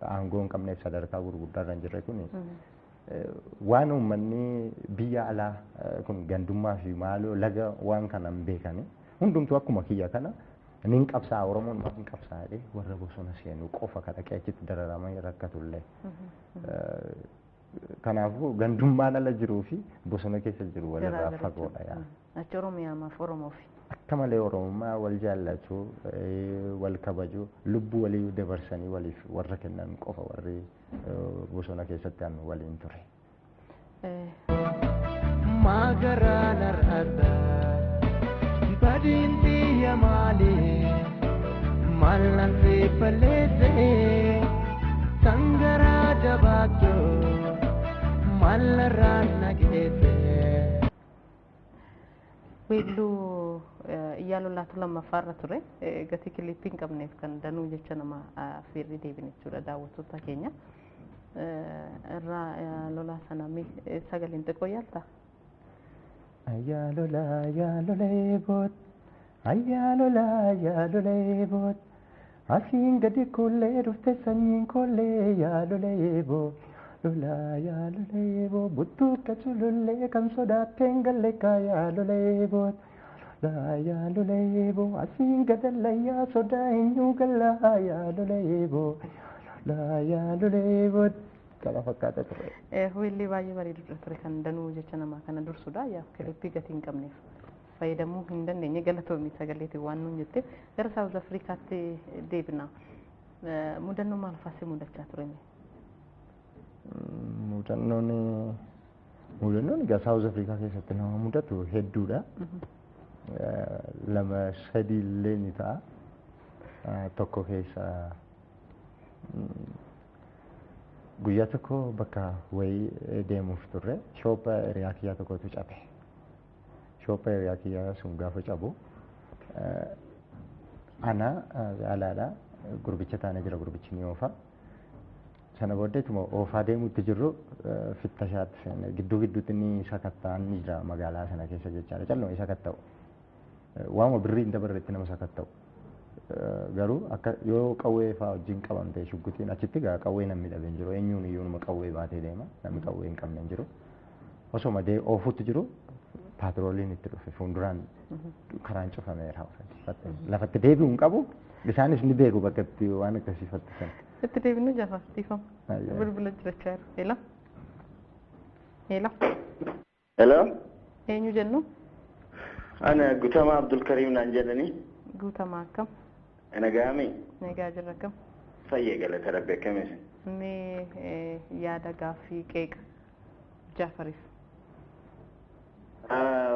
aangoo hin qabneef sadarkaa gurguddaa irra hin jirre kun Waan uummanni biyya alaa kun gandummaa fi maaloo laga waan kana hin beekani hundumtuu akkuma kiyya kana nin qabsaa, Oromoon maaf hin qabsaa'ee warra bosona seenu qofa ka dhaqee achitti dararamee rakkatullee. Kanaafuu gandummaan ala jiruu fi bosona keessa jiru walirraa fagoodha yaa. Achi Oromiyaa maaf Oromoofi. Akka malee Oromummaa wal jaallatu, wal kabaju, lubbuu walii dabarsanii waliif warra kennan qofa warri bosona keessatti an waliin ture. Magaraan har'aadha badiin biyya maali mallan balleesse sangaraa jabaattu mallarraan nageesse. Weelluu Iyyaalolaatu lammaffaarra ture. Gatii kilippii hin qabneef kan danuu jecha nama affeerri deebine jechuudha daawwattoota keenya. Irraa lolaa sana sagaleen xiqqoo yaalta? Ayyaa lolaa yaa lolee boot, ayyaa lolaa yaa lolee boot, asiin gadi kullee dhufte sanyiin kollee yaa lolee boot. Lolaa yaa lolee boot, buttuuka culullee kan sodaatteen galle kaa yaa lolee boot. Lolaa yaa lolee boot, asiin gadallayyaa sodaa eenyuu gallaa yaa lolee boot. Lolaa yaa lolee boot. Kana fakkaata ture. Weellee baay'ee bareedudha ture kan danuu jecha namaa kana dursudha. Yaa kilippii gatii hin qabneef fayyadamuu hin dandeenye, galatoomii sagaleetiin waan nuun jetteef. Gara Saawuz Afrikaatti deebina. Mudannoo maal fa'aa si mudachaa ture? Mudannoon egaa Saawuz Afrikaa keessatti nama mudatu hedduudha. Lama sadii illee ni ta'a. Tokko keessa guyyaa tokko bakka wayii deemuuf turre, shooppa hiriyaa kiyyaa tokkotu cabe. Shooppa hiriyaa kiyyaa sun gaafa cabu ana alaadha gurbicha taanee jira, gurbichi ni oofa. Sana booddeetuma oofaa deemuutti jirru fittashaatti seenne. Gidduu gidduutti ni sakatta'an ni jira magaalaa sana keessa jechaadha. Calluma sakatta'u. Waanuma birrii hin dabarretti nama sakatta'u. Garuu akka yoo qawwee fa'aa wajjin qabamte shugguxiin achitti gaa qawwee namni dhabee hin jiru. Eenyuun iyyuu nama qawwee baatee deema. Namni qawwee hin qabne hin jiru. Osoma dee oofuutti jiru paatrooliin itti dhufe, fuulduraan karaan cufameera. Lafatti deebi'uu hin qabu. Isaanis ni beeku bakka itti waan akkasii fattisan. Itti deebinu jafa dhiifama. Bilbila jirachaa jiru. Hello. Hello. Hello. Eenyu jennu? Ana Guutamaa Abdulkariim naan jedhani. Guutamaa akkam? Nagaami. Nagaa jirra, akkam? Fayyee, galata Rabbi, akkamisin? Mee yaada, gaaffii, qeeqa Jaafariif.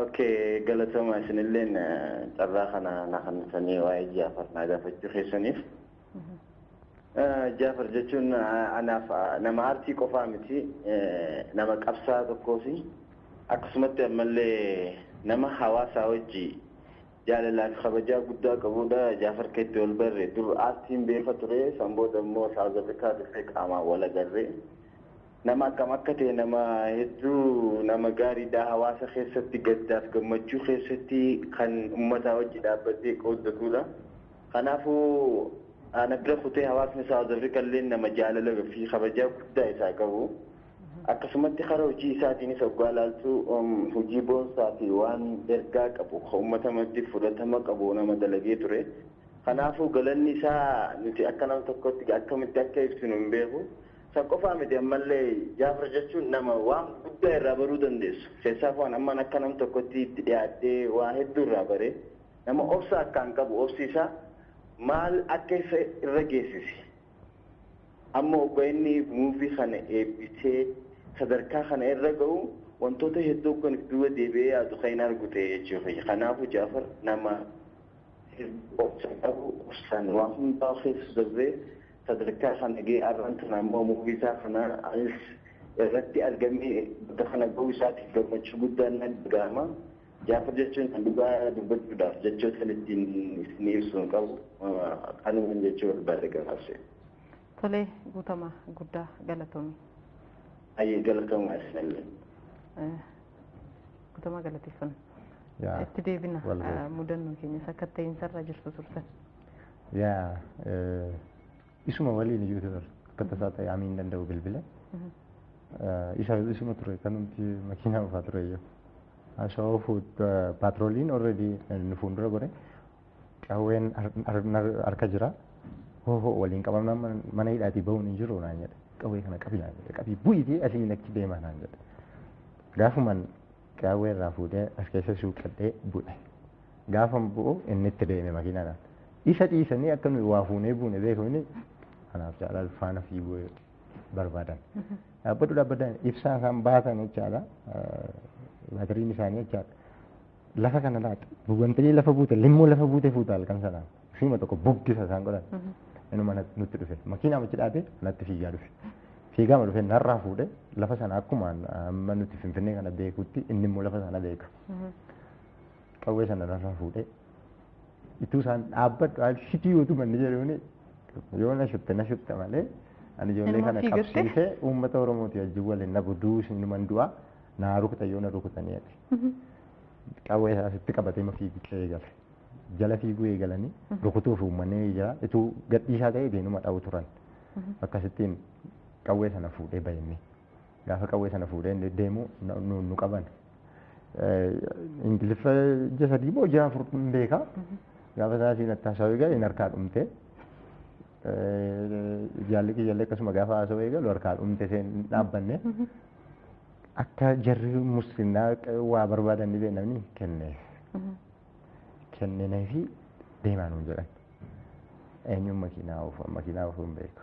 Okay, galatoomaa isinilleen carraa kana na kennisanii waa'ee Jaafar naa gaafachuu keessaniif. Jaafar jechuun anaaf nama aartii qofaa miti, nama qabsaa tokkoofi akkasumatti ammallee nama hawaasaa wajji jaalalaa fi kabajaa guddaa qabudha. Jaafar keetti wal barre dur aartiin beeka ture, san booda immoo Saawuz Afrikaa dhufee qaamaan wal agarre. Nama akkam akka ta'e, nama hedduu nama gaariidha, hawaasa keessatti gaddaaf gammachuu keessatti kan uummataa wajji dhaabbatee qooddatudha. Kanaafuu ana bira kutee hawaasni Saawuz Afrikaa illee nama jaalala fi kabajaa guddaa isaa qabu. Akkasumatti karaa hojii isaatiinis hoggaa ilaaltu hojii boonsaa fi waan ergaa qabu uummata maddii fudhatama qabu nama dalagee ture. Kanaafuu galanni isaa nuti akka nama tokkotti akkamitti akka ibsinu hin beeku. San qofaa miti, ammallee Jaafar jechuun nama waan guddaa irraa baruu dandeessu. Keessaaf waan ammaan akka nam tokkotti itti dhiyaatee waa hedduu irraa bare. Nama obsa akkaan qabu, obsi isaa maal akka isa irra geessise. Amma obbo inni movie kana eebbisee sadarkaa kana irra ga'u wantoota hedduu kan duuba deebi'ee yaadu kan hin argu ta'e jechuudha. Kanaafuu Jaafar nama obsa qabu, obsaan waan hundaa keessa darbee sadarkaa kana ga'e. Har'aan tana ammoo movie isaa kana anis irratti argamee bakka kana ga'uu isaatiif gammachuu guddaan na dhaga'ama. Jaafar jechuun kan dhugaa dubbachuudhaaf jechoota ittiin isin ibsu hin qabu. Kanumaan jechuu barbaade gabaabsee. Tolee, Guutamaa, guddaa galatoomi. Ayyee, galatoomaa isinillee. Guutamaa galateeffanna. Itti deebina mudannoo keenyas akka ta'iinsarra jirtu turtan. Yaa, isuma waliin iyyuu ture akka tasaa ta'e amiin danda'u bilbile. Isa isuma ture kan nuti makiinaa oofaa ture iyyuu. Haasawaa oofuu paatrooliin already nu fuuldura gore qawween harka jira. Hoo hoo waliin qabamnaan mana hidhaatii bahuun hin jiru naan jedhe. Qawwee kana qabi naan jedhe. Qabii bu'iitii asiin achi deemaa naan jedhe. Gaafuman qawwee irraa fuudhee as keessa suuqadhee bu'e. Gaafan bu'u inni itti deeme makiinaadhaan. Isa dhiisanii akka nuyi waa fuunee buune beekumni kanaaf caalaa faana fiiguu barbaadan. Dhaabbatu dhaabbatan ibsaa isaan baatan jechaadha. Baatiriin isaanii jechaadha. Lafa kana laata. Wantoonni lafa buute limmoo lafa buute fuuta halkan sanaan. Ishuma tokko buggisa isaan godhan. Inuma nutti dhufe. Makiinaa achi dhaabee natti fiigaa dhufe. Fiigaa dhufe narraa fuudhee lafa sana akkuma amma nuti Finfinnee kana beekutti inni immoo lafa sana beeka. Qawwee sana narraa fuudhee ituu isaan dhaabbadhu shitii yoo tumanni jedhuuni yoo na shutte na shutte malee ani ijoollee kana qabsiisee uummata Oromooti wajjin waliin na buduu sinuman du'a naa rukutan yoo na rukutanii jedhe. Qawwee isaa asitti qabatee ma fiigicha eegale. Jala fiiguu eegalanii rukutuuf uummanni jira ituu gadhiisaa ta'e deemuma dha'u turan. Akkasittiin qawwee sana fuudhee bahinni. Gaafa qawwee sana fuudhee deemu nu qaban. Ingiliffa ija sadii moo ija afur hin beekaa. Gaafa isaa siin itti haasawuu eegalu inni harkaa dhumte. Jaalli kiyyallee akkasuma gaafa haasawuu eegalu harkaa dhumte seen dhaabbanne. Akka jarri musliimaa waa barbaadan ni beeknamni kenneef. Kenneefi deemaa nuun jedhan. Eenyuun makiinaa oofu makiinaa oofuu hin beeku.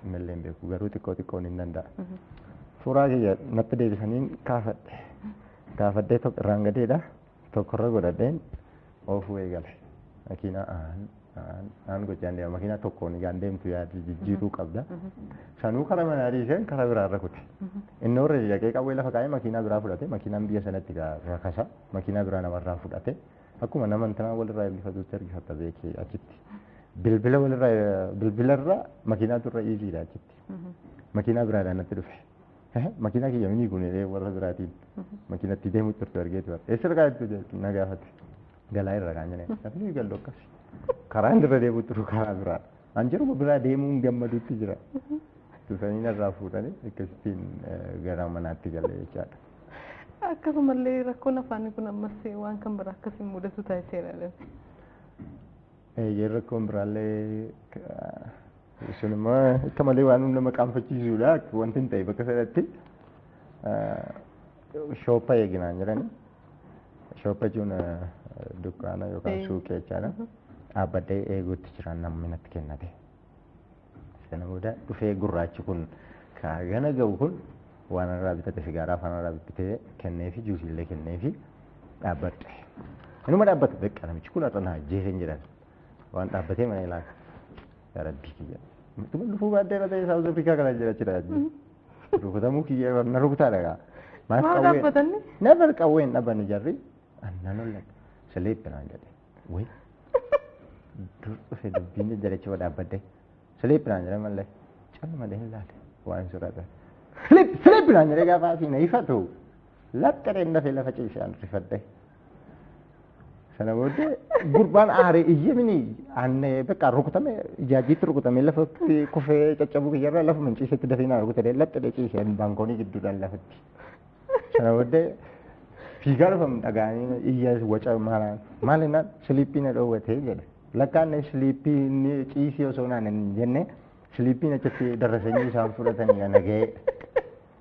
Innillee hin beeku garuu xiqqoo xiqqoon hin danda'a. Suuraa kiyya natti deebisanii kaafadhe. Kaafadhee tokko irraan gadeedha. Tokkorra godhadheen oofuu eegale. Makiinaa aan aan aan gochaan deema. Makiinaa tokkoon egaan deemtu yaadu jijjiiruu qabda. Sanuu karaa manaa dhiiseen karaa biraarra kute. Inni warra dhaqee qawwee lafa kaa'ee makiinaa biraa fudhate. Makiinaan biyya sanatti rakasa. Makiinaa biraa namarraa fudhate. Akkuma nama intanaa walirraa eebbifatutti ergifata beekee achitti. Bilbila walirraa bilbilarra makiinaatu irra iiziidha achitti. Makiinaa biraadhaan natti dhufe. Makiinaa kiyya mini kun warra biraatiin makiinatti deemu turte argee ture. Eessa irraa jettu na gaafate. Galaa irra kaan jedhee. Namni gallu akkas. Karaa inni irra deemu turu karaa biraa. An jiru biraa deemuun gammaduutti jira. Dhufanii narraa fuudhanii akkasittiin gara manaatti galee jechaadha. Akkasumallee rakkoon afaanii kun ammas waan kan biraa akkasiin mudatu taasiseera. Eeyyee rakkoon biraallee sun immoo akka malee waan nama qaanfachiisudha wanti hin ta'e bakka sanatti shooppa eeginaan jedhani. Shooppa jechuun dukkaana yookaan suuqii jechaadha. Dhaabbadhee eeguutti jiran namni natti kennate. Sana booda dhufee gurraachi kun kaagana ga'u kun waan irraa bitate sigaaraa afaan irraa bitatee kenneefi juusiillee kenneefi dhaabbadhe. Inuma dhaabbate beekaa namichi kun har'a na ajjeeseen jedhan waan dhaabbatee mana ilaala. Yaa Rabbii kiyya. Tuma dhufuu baaddee irra ta'e Saawuz Afrikaa kana jira jira. Rukutamuu kiyya na rukutaa dhagaa. Maal dhaabbatanni? Never qawwee hin dhaabbanne jarri. Annan olla sleep naan jedhe. Wayi. Dur dhufe dubbiin jajjarecha dhaabbadde. Sleep naan jedhe malee. Calma malee hin laale waan soraata. Sleep sleep naan jedhe gaafa asii na ifatu. Laxxareen dafee lafa ciisaan rifadhe. Sana booddee gurbaan aaree iyye mini aanne bakka rukutame ijaajiitti rukutame lafatti kufee caccabuu kiyyarra lafuma ciisetti dafee na rukutee laxxaree ciiseen baankoonii gidduudhaan lafatti. Sana booddee fiigaa dhufam dhagaanii iyya waca maalaan maal innaan siliippii na dhoowwatee jedhe. Lakkaan siliippii inni ciisii osoo naan hin jenne siliippiin achitti darasanii isaan fudhatanii nagahee.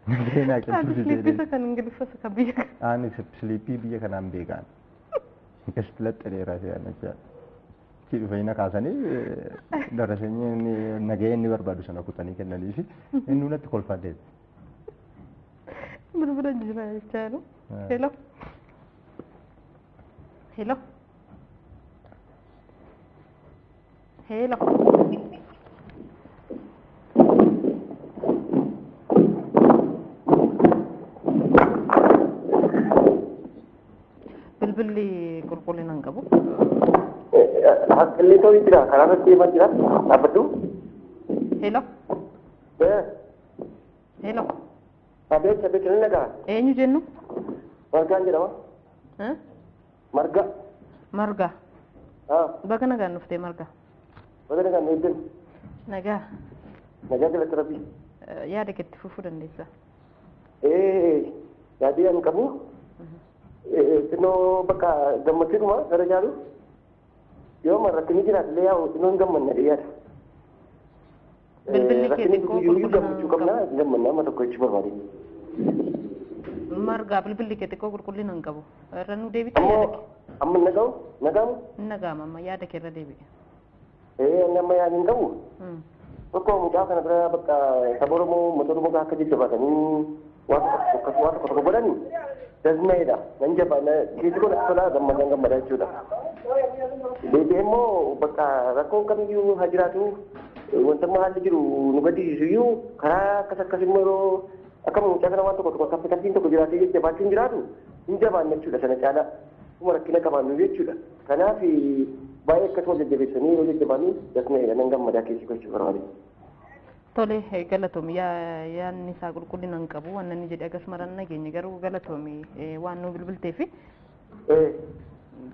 Nagahee naa Ani siliippii isa kan Ingiliffa isa kan biyya kana. Ani siliippii biyya kanaan beekaan. Akkasitti laxxareeraa se'an jechaadha. Achi dhufanii na kaasanii darasanii inni nagahee inni barbaadu sana kutanii kennanii fi inni natti kolfaa deeme. Bilbila jira jechaa jiru. Hello. Hello. Hello. Bilbilli qulqullina hin qabu. Qilleensa wayii jira karaa irratti deemaa jira dhaabbadhu. Hello. Hello. Abeet abeet ni nagaa. Eenyu jennu? Margaan jedhama. Marga. Marga. Baga nagaan dhuftee Marga. Baga nagaan eeggan. Nagaa. Nagaa galata rabbii. Yaada keetti fufuu dandeessa. Yaadii ani qabu xinnoo bakka gammachuudhuma gara caalu yoo rakkinni jiraate illee yaa'u xinnoo hin gammanna yaada. Bilbilli kee Rakkinni xiqqoo jiru qulqullina gammachuu qabna hin gammanna amma tokko jechuu barbaade. qabu. Margaa bilbilli kee xiqqoo qulqullina hin qabu. Irra nu deebita yaada Ammoo kee. amma naga'u naga'amu Hin naga'ama amma yaada kee irra deebi'e. Ani amma yaadni hin qabu. Tokko mucaa kana bira bakka saba Oromoo uummata Oromoo akka jajjabaatanii waan tokko waan tokko tokko godhanii dasna'eedha. Nan jabaa keessi kun tola gammadan gammada jechuudha. Deebi'ee immoo bakka rakkoon kamiyyuu haa jiraatu wanta amma haalli jiru nu gaddisiisu iyyuu karaa akkas akkas immoo yeroo akka mucaa kana waan tokko tokko kaffaltiin tokko jiraatee jajjabaachuun jiraatu hin jabaanne jechuudha sana caalaa. Kuma rakkina qabaannu jechuudha. Kanaaf baay'ee akkasuma jajjabeessanii yeroo jajjabaanii dasna'eedha nan gammadaa keessi gochuu barbaade. Tole galatoomi yaadni isaa qulqullina hin qabu waan inni jedhe akkasuma ran nageenye garuu galatoomi waan nu bilbilteefi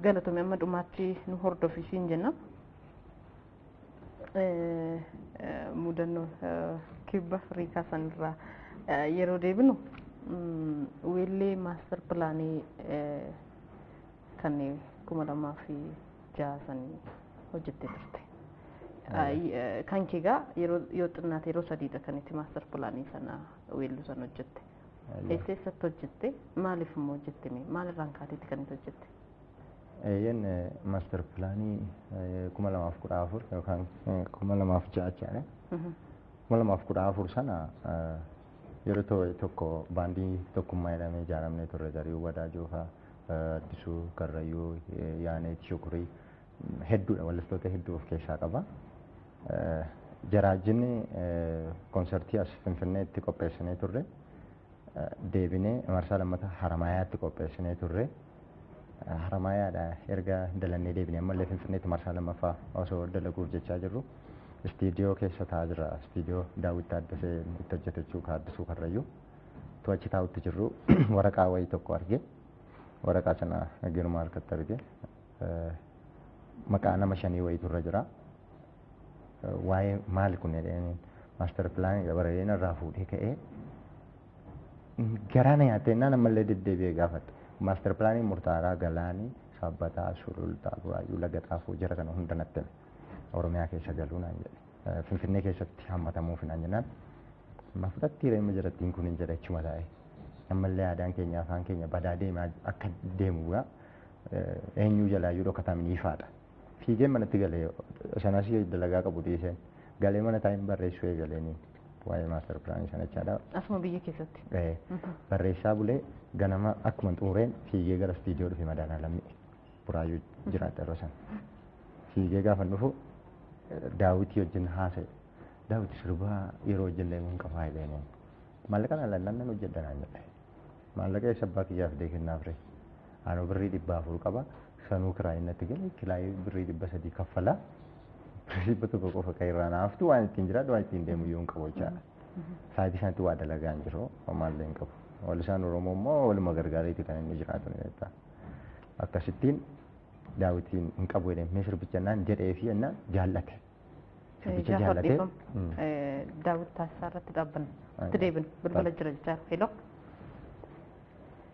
galatoomi amma dhumaatti nu hordofi siin jenna. Mudannoo kibba Afrikaa sanirraa yeroo deebinu weellee maastar pilaanii kan 2006 sanii hojjettee turte. Kan kee egaa yeroo yoo xinnaate yeroo sadiidha kan itti maastar pilaanii sana weelluu sana hojjette. Eessa eessatti hojjette? Maaliif immoo hojjette? Maalirraan kaateetti kan itti hojjette? Eeyyeen maaster pilaanii 2014 yookaan 2006 jechaadha. 2014 sana yeroo tokko baandii tokkummaa jedhamee ijaaramnee turre Zarihuun Wadaajoo fa'aa, Addisuu Karrayyuu, Yaaneet Shukurii hedduudha wallistoota hedduu of keessaa qaba. Jaraajinni konsertii as Finfinneetti qopheessinee turre. Deebinee marsaa lammataa Haramaayaatti qopheessinee turre. Haramaayaadha erga dalannee deebinee ammallee Finfinneetti marsaa lammaffaa osoo dalaguuf jechaa jirru istiidiyoo keessa taa'aa jira. Istiidiyoo Daawit Taaddasee itti hojjetu jechuudha Addisuu Karrayyuu. Tu achi taa'utti jirru waraqaa wayii tokko arge. Waraqaa sana girma harkatti arge. Maqaa nama shanii wayiitu irra jira. Waa'ee maali kun jedheen maaster pilaanii bareedina irraa fuudhee ka'ee garaa na nyaattee naan ammallee deddeebi'ee gaafadhe. Maaster pilaanii murtaaraa Galaanii, Sabbataa, Sulultaa, Buraayyuu, Laga Xaafuu jara kana hunda natti hime. Oromiyaa keessa galuu naan jedhe. Finfinnee keessatti hammatamuuf naan jennaan. Ma fudhattii reema jarattiin kun hin jedhe achuma taa'e. Ammallee aadaan keenya afaan keenya badaa deemaa akka deemu gaa eenyuu jalaayyuu dhokataa ifaadha. Fiigee manatti galee sanas dalagaa qabu dhiiseen galee mana taa'een barreessuu eegaleeni waa'ee maaster pilaanii sana jechaadha. Asuma biyya keessatti. Barreessaa bulee ganama akkuma xumureen fiigee gara istiidiyoo dhufe Madaanaa Lammii Buraayyuu jiraadha yeroo sana. Fiigee gaafa dhufu Daawitii wajjin haasa'e. Daawiti sirbaa yeroo wajjin deemuun qabaa jedheen. Maallaqa naan lannaan nan hojjedha naan jedhe. Maallaqa eessa abbaa kiyyaaf fidee kennaaf ree. Anuu birrii 400 qaba. Sanuu kiraayin natti gale kiraayii birrii 300 kaffala. Birrii 100 qofa kan irraa naaftu waan ittiin jiraadhu waan ittiin deemu iyyuu hin qabu jechaadha. Sa'aatii sanatti waa dalagaa hin jiru maallee hin qabu. Wallisaan Oromoo immoo waluma gargaareeti kan inni jiraatu ni beektaa. Akkasittiin Daawitiin hin qabu jedhee mee sirbicha naan jedhee fi jennaan jaallate. Sirbicha Jaafar jaallatee. dhiifama. Daawit Taasisaa irratti dhaabbanna. Itti deebinu bilbila jira jechaa Hello.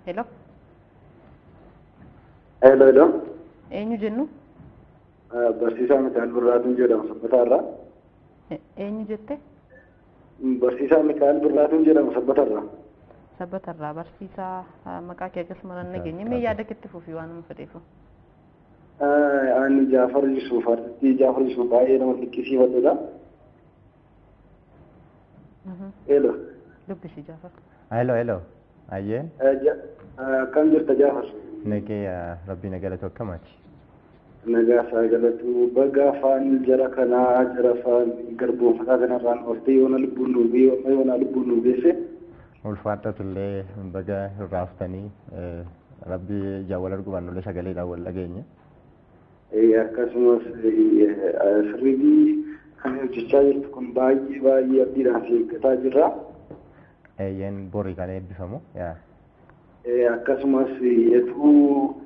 Hello. Hello, hello. Eenyu jennu? Barsiisaa Mikaa'el Birraatuun jedhama Sabbataarraa. Eenyu jette? Barsiisaa Mikaa'el Birraatuun jedhama Sabbatarraa. Sabbatarraa barsiisaa maqaa kee akkasuma nan nageenye mee yaada keetti fufii waan nama fedheefu. Ani Jaafar Yusuf, artistii Jaafar Yusuf baay'ee nama dinqisiifadhudha. Hello. Dubbisi Jaafar. Hello, hello. Ayyee. Akkam jirta Jaafar? Nagee rabbi na galatu akkamaati. Nagaa isaa galatu baga afaan jara kanaa jara afaan garboonfataa kanarraan ooltee yoona lubbuun nuu yoona lubbuun nuu geesse. Ulfaadhatullee baga irraaftanii rabbi ijaan wal arguu baannullee sagaleedhaan wal dhageenye. Akkasumas sirriibii kan hojjechaa jirtu kun baay'ee baay'ee abdiidhaan si eeggataa jirra. Eeyyeen borii kan eebbifamu. Akkasumas etuu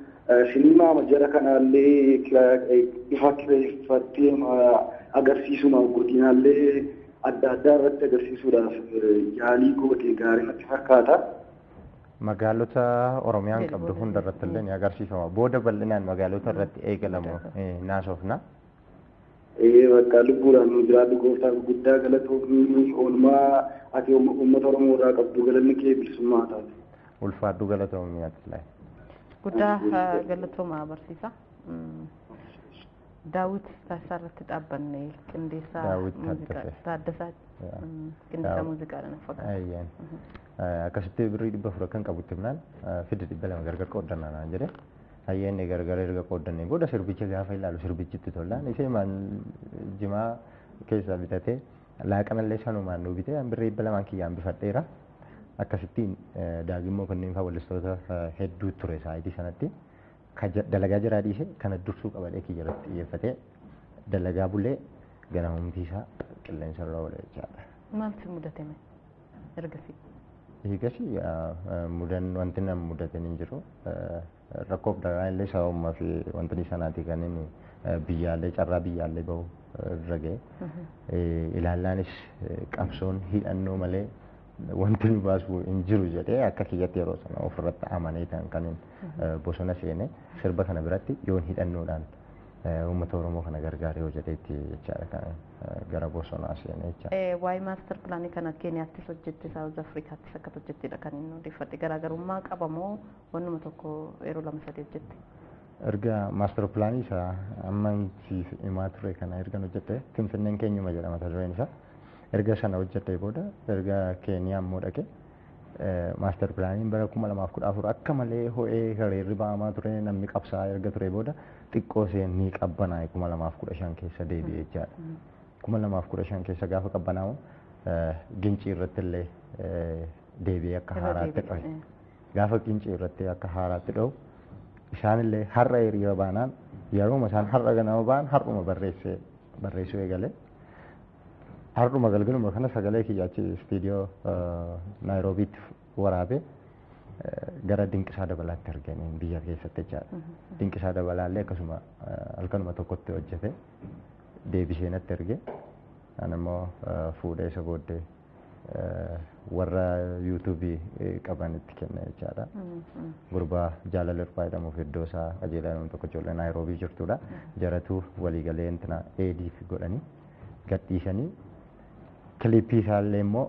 sinimaa jara kanaallee bifa kireeffattee agarsiisuma godinaallee adda addaa irratti agarsiisuudhaaf yaalii goote gaarii natti fakkaata. Magaalota Oromiyaan qabdu hunda irratti illee ni agarsiifama. Booda bal'inaan magaalota irratti eegalamu naasofna. Bakka lubbuudhaan nu jiraadhu gooftaa guddaa galatoomii oolmaa ati uummata Oromoo irraa qabdu galanni kee bilisummaa taate. Ulfaadhu galatoomii ati. Guddaa galatoomaa barsiisa. Daawit Taasisaa irratti dhaabbanne qindeessaa muuziqaa Taaddasaa qindeessaa muuziqaadha na fakkaata. Akkasitti birrii 400 kan qabutti himnaan fidda 200 gargar qooddannaa naan jedhe. Hayyeen gargar erga qooddannee booda sirbicha gaafa ilaalu sirbichitti tollaan ishee maan jimaa keessaa bitatee laaqanallee sanumaan nu bitee birrii 200 kiyyaan bifadheera. Akkasittiin daagimmoo kanneen fa'aa wallistoota hedduu ture saayitii sanatti. Dalagaa jiraa dhiise kana dursuu qabadhee kiyya irratti xiyyeeffatee dalagaa bulee ganamumti isaa qilleensa irra oole jechaadha. Maaltu mudate ergasii? Ergasii mudan wanti nama mudate hin jiru. Rakkoof daraa illee sababuma fi wanti sanaati kan inni biyyaallee carraa biyyaallee bahu irra ga'e. Ilaallaanis qabsoon hidhannoo malee wanti nu baasu hin jiru jedhee akka kiyyatti yeroo sana ofirratti amanee ta'an kan bosona seene sirba kana biratti yoon hidhannoodhaan uummata Oromoo kana gargaaree yoo jedheetti jechaadha kan gara bosonaa seene jechaadha. Waa'ee maaster pilaanii kana Keeniyaattis hojjette Saawuz Afrikaattis akka hojjettedha kan inni odeeffadhe garaagarummaa qaba moo wannuma tokko yeroo lama sadii hojjette? Erga maaster pilaanii isaa amma siif himaa ture kana erga hojjette Finfinneen keenyuma jedhama mata dureen isaa. Erga sana hojjetee booda erga Keeniyaa immoo dhaqe maaster pilaaniin bara 2014 akka malee ho'ee hiriirri ba'amaa ture namni qabsaa erga ture booda xiqqoo isheen ni qabbanaa'e 2015 keessa deebi'e jechaadha. 2015 keessa gaafa qabbanaa'u gincii irratti illee deebi'ee akka haaraatti dho'e. Gaafa gincii irratti akka haaraatti dho'u isaanillee har'a hiriira baanaan yerooma isaan har'a ganama ba'an har'uma barreessuu eegale. Har'uma galgaluma kana sagalee kiyya achi istiidiyoo Naayiroobiitti waraabee gara Dinqisaa Dabalaatti arganii biyya keessatti jechaadha. Dinqisaa Dabalaallee akkasuma halkanuma tokkotti hojjete deebisee natti erge. Ani immoo fuudhee isa booddee warra yuutuubii qabanitti kenne jechaadha. Gurbaa Jaalala Hirphaa jedhamuuf iddoo isaa qajeelaa jedhamu tokko ijoollee Naayiroobii jirtudha. Jaratu waliigalee intina eediif godhanii gadhiisanii kilippii isaallee immoo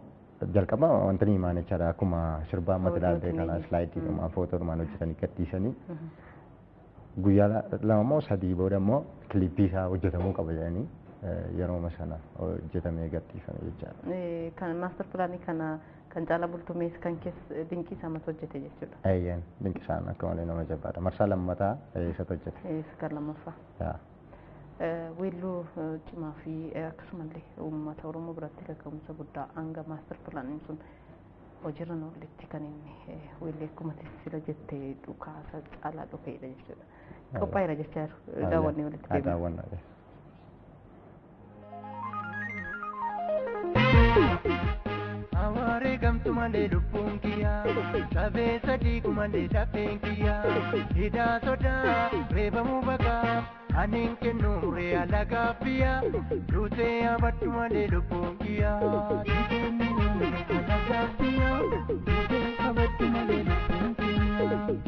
jalqaba wanti ni himaan jechaadha akkuma sirba ammatti ilaalte kana islaayidiidhumaan footoodhumaan hojjetanii gadhiisanii guyyaa lama moo sadii booda immoo kilippii isaa hojjetamuu qaba jedhanii yerooma sana hojjetamee gadhiifame jechaadha. Kan maaster pilaanii kana kan Caalaa Bultumees kan keessa Dinqisaa matu hojjete jechuudha. Eeyyeen Dinqisaan akka malee nama jabaadha. Marsaa lammataa eessatti hojjete? Isa kan lammaffaa. Weelluu cimaa fi akkasumallee uummata Oromoo biratti kaka'umsa guddaa hanga maaster pilaaniin sun hojiirra oolletti kan inni weellee akkuma sila jettee dhukaasa caalaa dhufeedha jechuudha. Qophaa'eera jechaa jiru daawwannee walitti deemna. Daawwannaa. Awaare gamtu malee lubbuun kiyyaa sabee sadii kumalee lafeen kiyyaa hidhaa sodaa reebamuu baqaa Anin kennu muree alagaa biyya duutee abaddu malee lubbuun kiyyaa.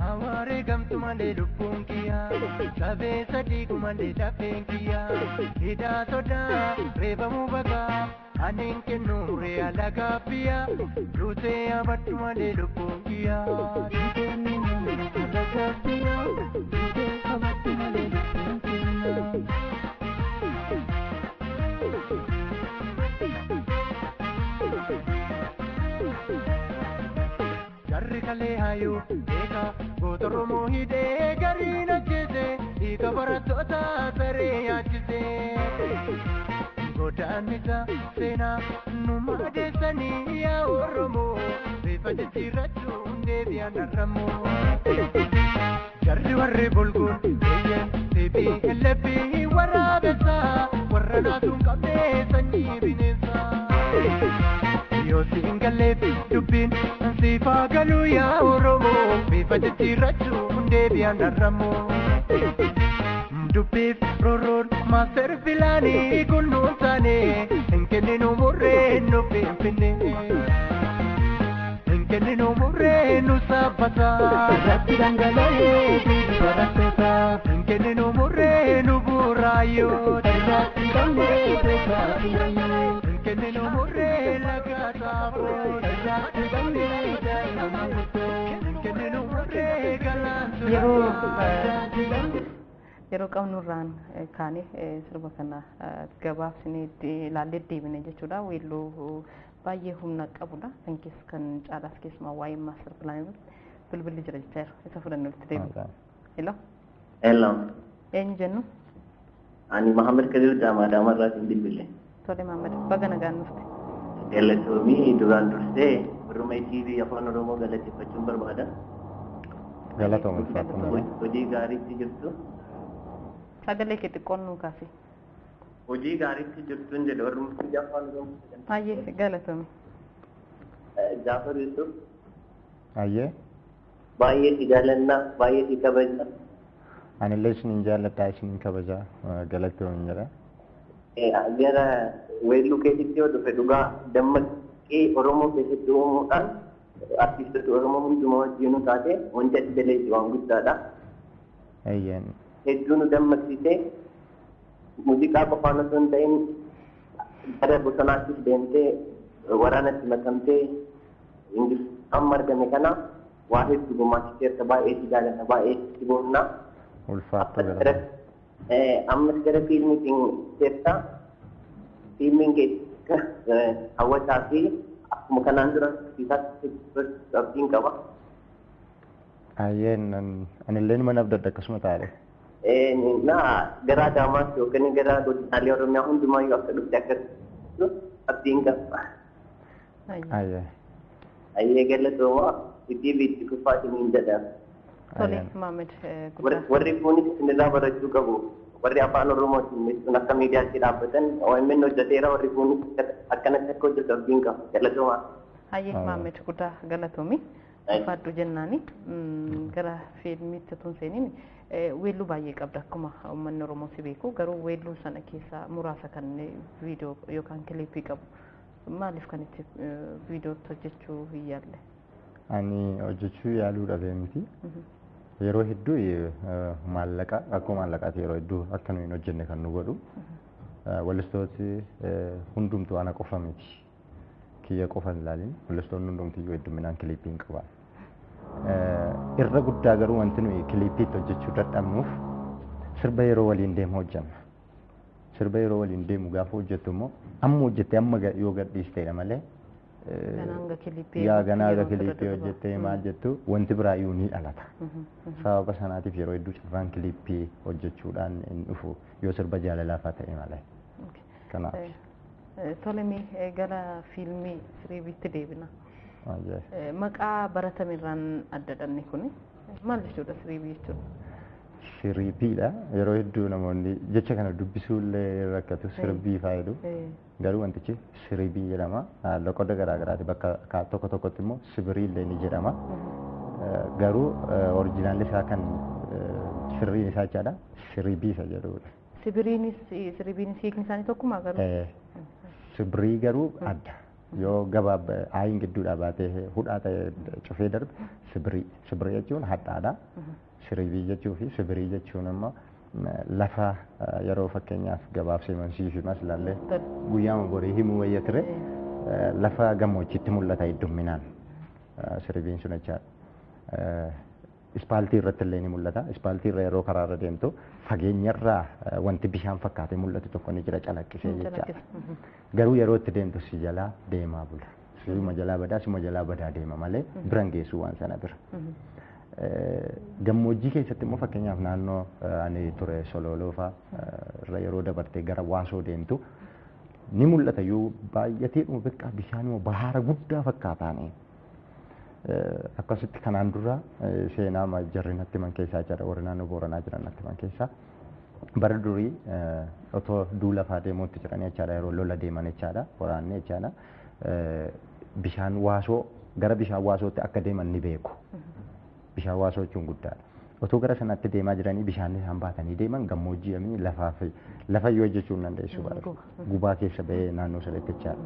Awaare gamtu malee lubbuun kiyyaa sabee sadii kumalee lafeen kiyyaa hidhaa sodaa reebamuu baqaa. Anin kennu muree alagaa biyya duutee abaddu malee lubbuun kiyyaa. Jarri kalee hayyuu beeka goota Oromoo hidhee gariin ajjeese hiika barattoota saree yaachise. Godaannisa seenaa nu madeessanii yaa Oromoo bifa jijjiirrachuun deebi'an arramoo. Jarri warri bulguun eeyyeen deebii ellebii waraabessaa warra naasuun qabnee sanyii bineensaa. Yoo siin galleef dubbiin siifaa galuu yaa Oromoo bifa jijjiirrachuun deebi'an arramoo. Dubbiif roorroon maaster filaanii kunnuun taane hin Kenninu murree nu Finfinnee. Kenninu murree nu sabbata. Irratti dhangala'ee dhiigni barattoota. Kenninu murree nu Buraayyoo. Irratti dhangala'ee. Kenninu murree laga Xaafoo. Irratti dhangala'ee. Kenninu murree galaantu. Yeroo qabnurraan kaane sirba kana gabaabsinee ilaallee deebine jechuudha. Weelluu baay'ee humna qabudha. Kan keessa kan caalaas keessumaa waa'ee maastar pilaanii bilbilli jira jechaa jira. Isa fudhannee walitti deebina. Hello. Hello. Eenyu jennu? Ani Mahammed Kadir Daamaa Daamaarraatiin bilbile. Tole Mahammed, baga nagaan dhufte. Galatoomii duraan dursee Oromee TV Afaan Oromoo galateeffachuun barbaada. Galatooma ulfaatuma. Hojii gaariitti jirtu. Sagalee kee xiqqoon nuu kaasi. Hojii gaariitti jirtu hin jedhe Oromee TV Afaan Oromoo. Baay'ee galatoomi. Jaafar Yusuf. Ayyee. Baay'ee si jaalannaa, baay'ee si kabajna. Anillee isinin jaalladha, isinin kabaja, galatoomi jedha. Gara weelluu keessatti yoo dhufe dhugaa dammaqee Oromoo keessatti uumuudhaan artistoota Oromoo hundumaa wajjin taate wanti ati daleessi waan guddaadha. Ayyeen. Hedduu nu dammaqsite muuziqaa qofaan osoo hin ta'in gara bosonaattis deemtee waraanatti makamtee amma argame kana waa hedduu gumaachiteerta, baay'ee si jaalladha, baay'ee si boonna. Ulfaata galata. Ammas gara fiilmiitiin seerta. Fiilmiin kee hawwataa fi akkuma kanaan dura isaatti abdiin qaba. Ayyeen anillee mana abdadda akkasuma taa'e. Na gara Adaamaas yookaan gara godinaalee Oromiyaa hundumaayyuu akka dhufte akka abdiin qaba. Ayyee. Ayyee galatooma itti itti kuffaatiin hin jedha. Tole Maammed guddaa. Warri kunis isinirraa barachuu qabu. Warri afaan Oromootiin jechuun akka miidiyaatti dhaabbatan OMN hojjeteera, warri kunis akkanatti akka hojjetu abdiin qaba. Galatooma. Hayyee Maammed guddaa galatoomi. Ulfaadhu jennaani gara fiilmiitti otoo hin seeniin weelluu baay'ee qabda akkuma uummanni Oromoo si beeku, garuu weelluu sana keessaa muraasa kan viidiyoo yookaan kilippii qabu maaliif kan itti viidiyootti hojjechuu hin yaalle? Ani hojjechuu yaaluu dhabee miti. Yeroo hedduu maallaqa rakkoo maallaqaati yeroo hedduu akka nuyi hin hojjenne kan nu godhu. Wallistooti hundumtuu ana qofa miti. Kiyya qofa hin ilaalin wallistoonni hundumtiyyuu hedduminaan kilippii hin qaban. Irra guddaa garuu wanti nuyi kilippiitti hojjechuu dadhabnuuf sirba yeroo waliin deemu hojjenna. Sirba yeroo waliin deemu gaafa hojjettu immoo amma hojjettee amma yoo gadhiisteedha malee yaa ganaa hanga kilippii hojjettee maal jettu wanti biraayyuu ni dhalata. Sababa sanaatiif yeroo hedduu carraan kilippii hojjechuudhaan hin dhufu yoo sirba jaalalaafaa ta'e malee. Kanaaf. Tole mee gara fiilmii siriibiitti deebina. Maqaa baratamerraan adda dhanne kuni maal jechuudha siriibii jechuudha? Siriibiidha. Yeroo hedduu namoonni jecha kana dubbisuullee rakkatu sirbii faa jedhu. Garuu wantichi siriibii jedhama. Loqoda garaa garaati bakka tokko tokkotti immoo sibiriillee ni jedhama. Garuu orijinaalli isaa kan sirriin isaa jechaadha. Siriibii isa jedhudha. Sibiriinis siriibiinis hiikni isaanii tokkuma garuu? Sibirii garuu adda. Yoo gabaab aayin gidduudhaa baatee hudhaa ta'e cufee darbe sibirii. Sibirii jechuun hadhaadha. Siriibii jechuu fi sibirii jechuun immoo lafa yeroo fakkeenyaaf gabaabsee mansii fi maslaallee guyyaama borii himuu wayya ture lafa gammoojjiitti mul'ata heddumminaan siriibiin sun jechaadha. Ispaaltii irratti illee ni mul'ata. Ispaaltii irra yeroo karaarra deemtu fageenyarraa wanti bishaan fakkaatee mul'atu tokko ni jira calaqqisee jechaadha. Garuu yeroo itti deemtu si jalaa deemaa bula. Suma jalaa badaa suma jalaa badaa deema malee bira hin geessu waan sana bira. Gammoojjii keessatti immoo fakkeenyaaf naannoo ani ture Sololoo fa'aa irra yeroo dabartee gara Waasoo deemtu ni mul'ata yoo baay'atee dhuma bakka bishaanuma bahaara guddaa fakkaataani. Akkasitti kanaan dura seenaa jarri natti himan keessaa jira warri naannoo Booranaa jiran natti himan keessaa bara durii otoo duula fa'aa deemuutti jiranii jechaadha yeroo lola deeman jechaadha waraanni jechaadha bishaan Waasoo gara bishaan Waasootti akka deeman ni beeku. Bishaan Waasoo jechuun guddaadha. Otoo gara sanaatti deemaa jiranii bishaan isaan baatanii deeman gammoojjii lafaa fi lafa yoo jechuun dandeessu gubaa keessa ba'ee naannoo sanitti jechaadha.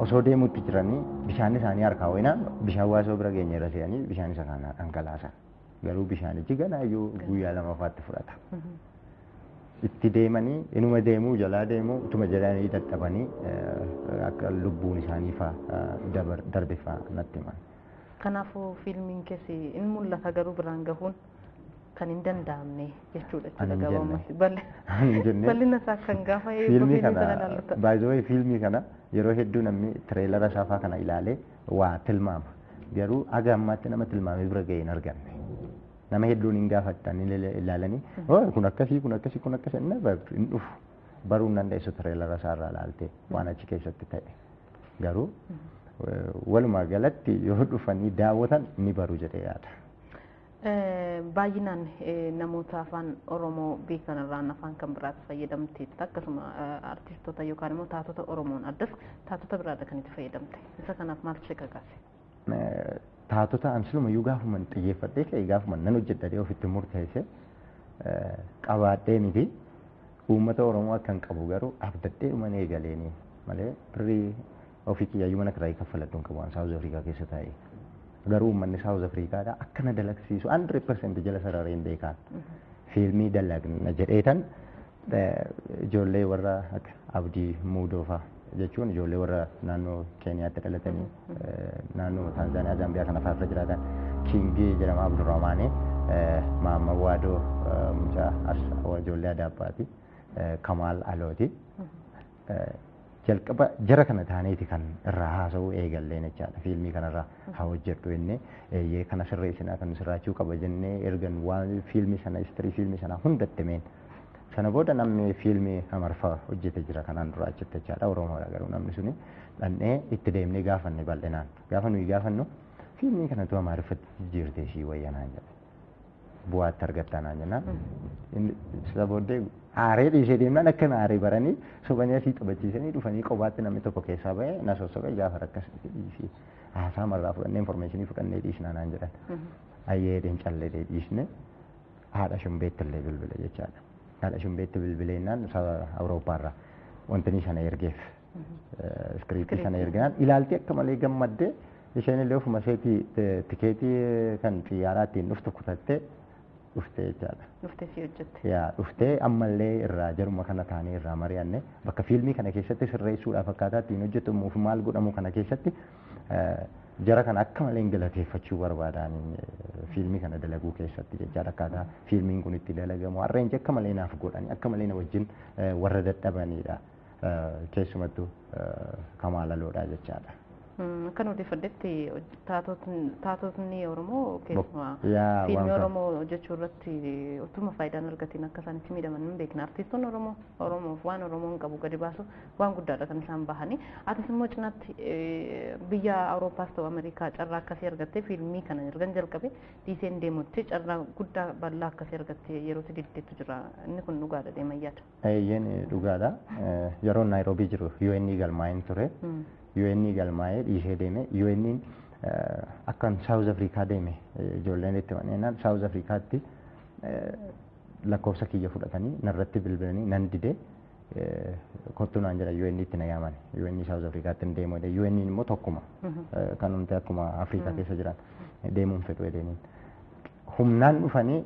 Osoo deemuutti jiranii bishaan isaanii harkaa wayinaan bishaan waasoo bira geenye irra se'anii bishaan isa kana dhangalaasan. Garuu bishaanichi ganaa iyyuu guyyaa lamaffaatti fudhata. Itti deemanii inuma deemuu jalaa deemuu utuma jedhanii dadhabanii akka lubbuun isaanii fa'aa darbe fa'aa natti himan. Kanaafuu fiilmiin keessi in mul'ata garuu biraan gahuun kan hin danda'amne jechuudha jechuudha gabaabumatti. Bal'ina isaa kan gaafa fiilmii kana baay'ee fiilmii kana yeroo hedduu namni tireelara isaa fa'aa kana ilaalee waa tilmaama. Garuu haga ammaatti nama tilmaamee bira ga'e hin arganne. Nama hedduun hin gaafattan ilaalanii kun akkasii kun akkasii kun akkasii hin dhufu baruu hin dandeessu tireelara isaarraa ilaaltee waan achi keessatti ta'e. Garuu walumaa galatti yoo dhufanii daawwatan ni baru jedhee yaada. Baay'inaan namoota afaan Oromoo beekan irraan afaan kan biraatti fayyadamteetta akkasuma artistoota yookaan immoo taatota Oromoon addas taatota biraadha kan itti fayyadamte. Isa kanaaf maaltu si kakaase? Taatota an silumayyuu gaafuman xiyyeeffadhee ka'e gaafuman nan hojjedhadhee ofitti murteesse qabaadhee miti uummata Oromoo akkan qabu garuu abdadhee dhuman eegaleeni malee birrii ofii kiyyayyuu mana kiraayii kaffaladhuun qabu waan Saawuz Afrikaa keessa taa'e. Garuu uummanni Saawuz Afrikaadha akkana dalagsiisu 100% jala sarareen beekaan fiilmii dalagna jedheetan ijoollee warra akka Abdii Muudoo jechuun ijoollee warra naannoo Keeniyaatti dhalatanii naannoo Taanzaaniyaa Zaambiyaa kana fa'aa jiraatan Kingii jedhama Abdurrahmaanii Maamma Waadoo mucaa ijoollee Adaabbaati Kamaal Alooti. Jalqaba jara kana taaneeti kan irraa haasa'uu eegalleen jechaadha. Fiilmii kanarraa haa hojjedhu jennee eeyyee kana sirreessinaa kan sirraachuu qaba jennee ergan waan fiilmii sana istirii fiilmii sana hundatti meen. Sana booda namni fiilmii Amarfaa hojjete jira kanaan dura achitti jechaadha. Oromoodha garuu namni suni dhandhee itti deemnee gaafanne bal'inaan. Gaafa nuyi gaafannu fiilmii kanatu Amaariffatti jijjiirtee ishii wayyanaan jedhe. Bu'aatti argattaa naan jennaan. Isa booddee aaree dhiisee deemnaan akkana aaree baranii sobanii asii taphachiisanii dhufanii qobaatti namni tokko keessaa ba'ee na sossoqee gaafa rakkas dhiisee haasaa marraa fudhannee informeeshinii fudhannee dhiisnaa naan jedhan. Ayyee callee dhiisne haadha shumbeetti illee bilbile jechaadha. Haadha shumbeetti bilbileennaan saba Awurooppaarraa wanti sana ergeef iskiriiptii sana erginaan ilaaltee akka malee gammaddee isheen illee ofuma isheetii tikeetii kan xiyyaaraa ittiin dhuftu kutattee dhuftee jechaadha. Dhuftee si hojjette. Yaa dhuftee ammallee irraa jaruma kana taanee irraa mari'anne bakka fiilmii kana keessatti sirreessuudhaaf akkaataa ittiin hojjetamuuf maal godhamu kana keessatti jara kana akka malee hin galateeffachuu barbaadan fiilmii kana dalaguu keessatti jechaadha akkaataa fiilmiin kun itti dalagamu arreenji akka malee naaf godhani akka malee na wajjin warra dadhabanidha keessumattuu Kamaal Aloodha jechaadha. Akkan odeeffadhetti taatotni Oromoo keessumaa fiilmii Oromoo hojjechuu irratti utuma faayidaan argatiin akka isaan itti miidhaman hin beekna. Artiistoonni Oromoo Oromoof waan Oromoon qabu gadi baasu waan guddaadha kan isaan bahanii. Atis immoo cinaatti biyya Awurooppaas ta'u Ameerikaa carraa akkasii argattee fiilmii kana ergan jalqabe dhiiseen deemutti carraa guddaa bal'aa akkasii argattee yeroo si diddeettu jira. Inni kun dhugaadha deeman yaada. Eeyyeen dhugaadha. Yeroo Naayiroobii jiru UN galmaa'een ture. UN galmaa'ee dhiisee deeme UN akkan Saawuz Afrikaa deeme ijoolleen itti manneenaan Saawuz Afrikaatti lakkoofsa kiyya fudhatanii narratti bilbilanii nan dide kottu naan jedha UN itti na yaaman UN Saawuz Afrikaatti hin deemu jedhe UN immoo tokkuma kan hundi akkuma Afrikaa keessa jiran deemuun fedhu jedhaniin humnaan dhufanii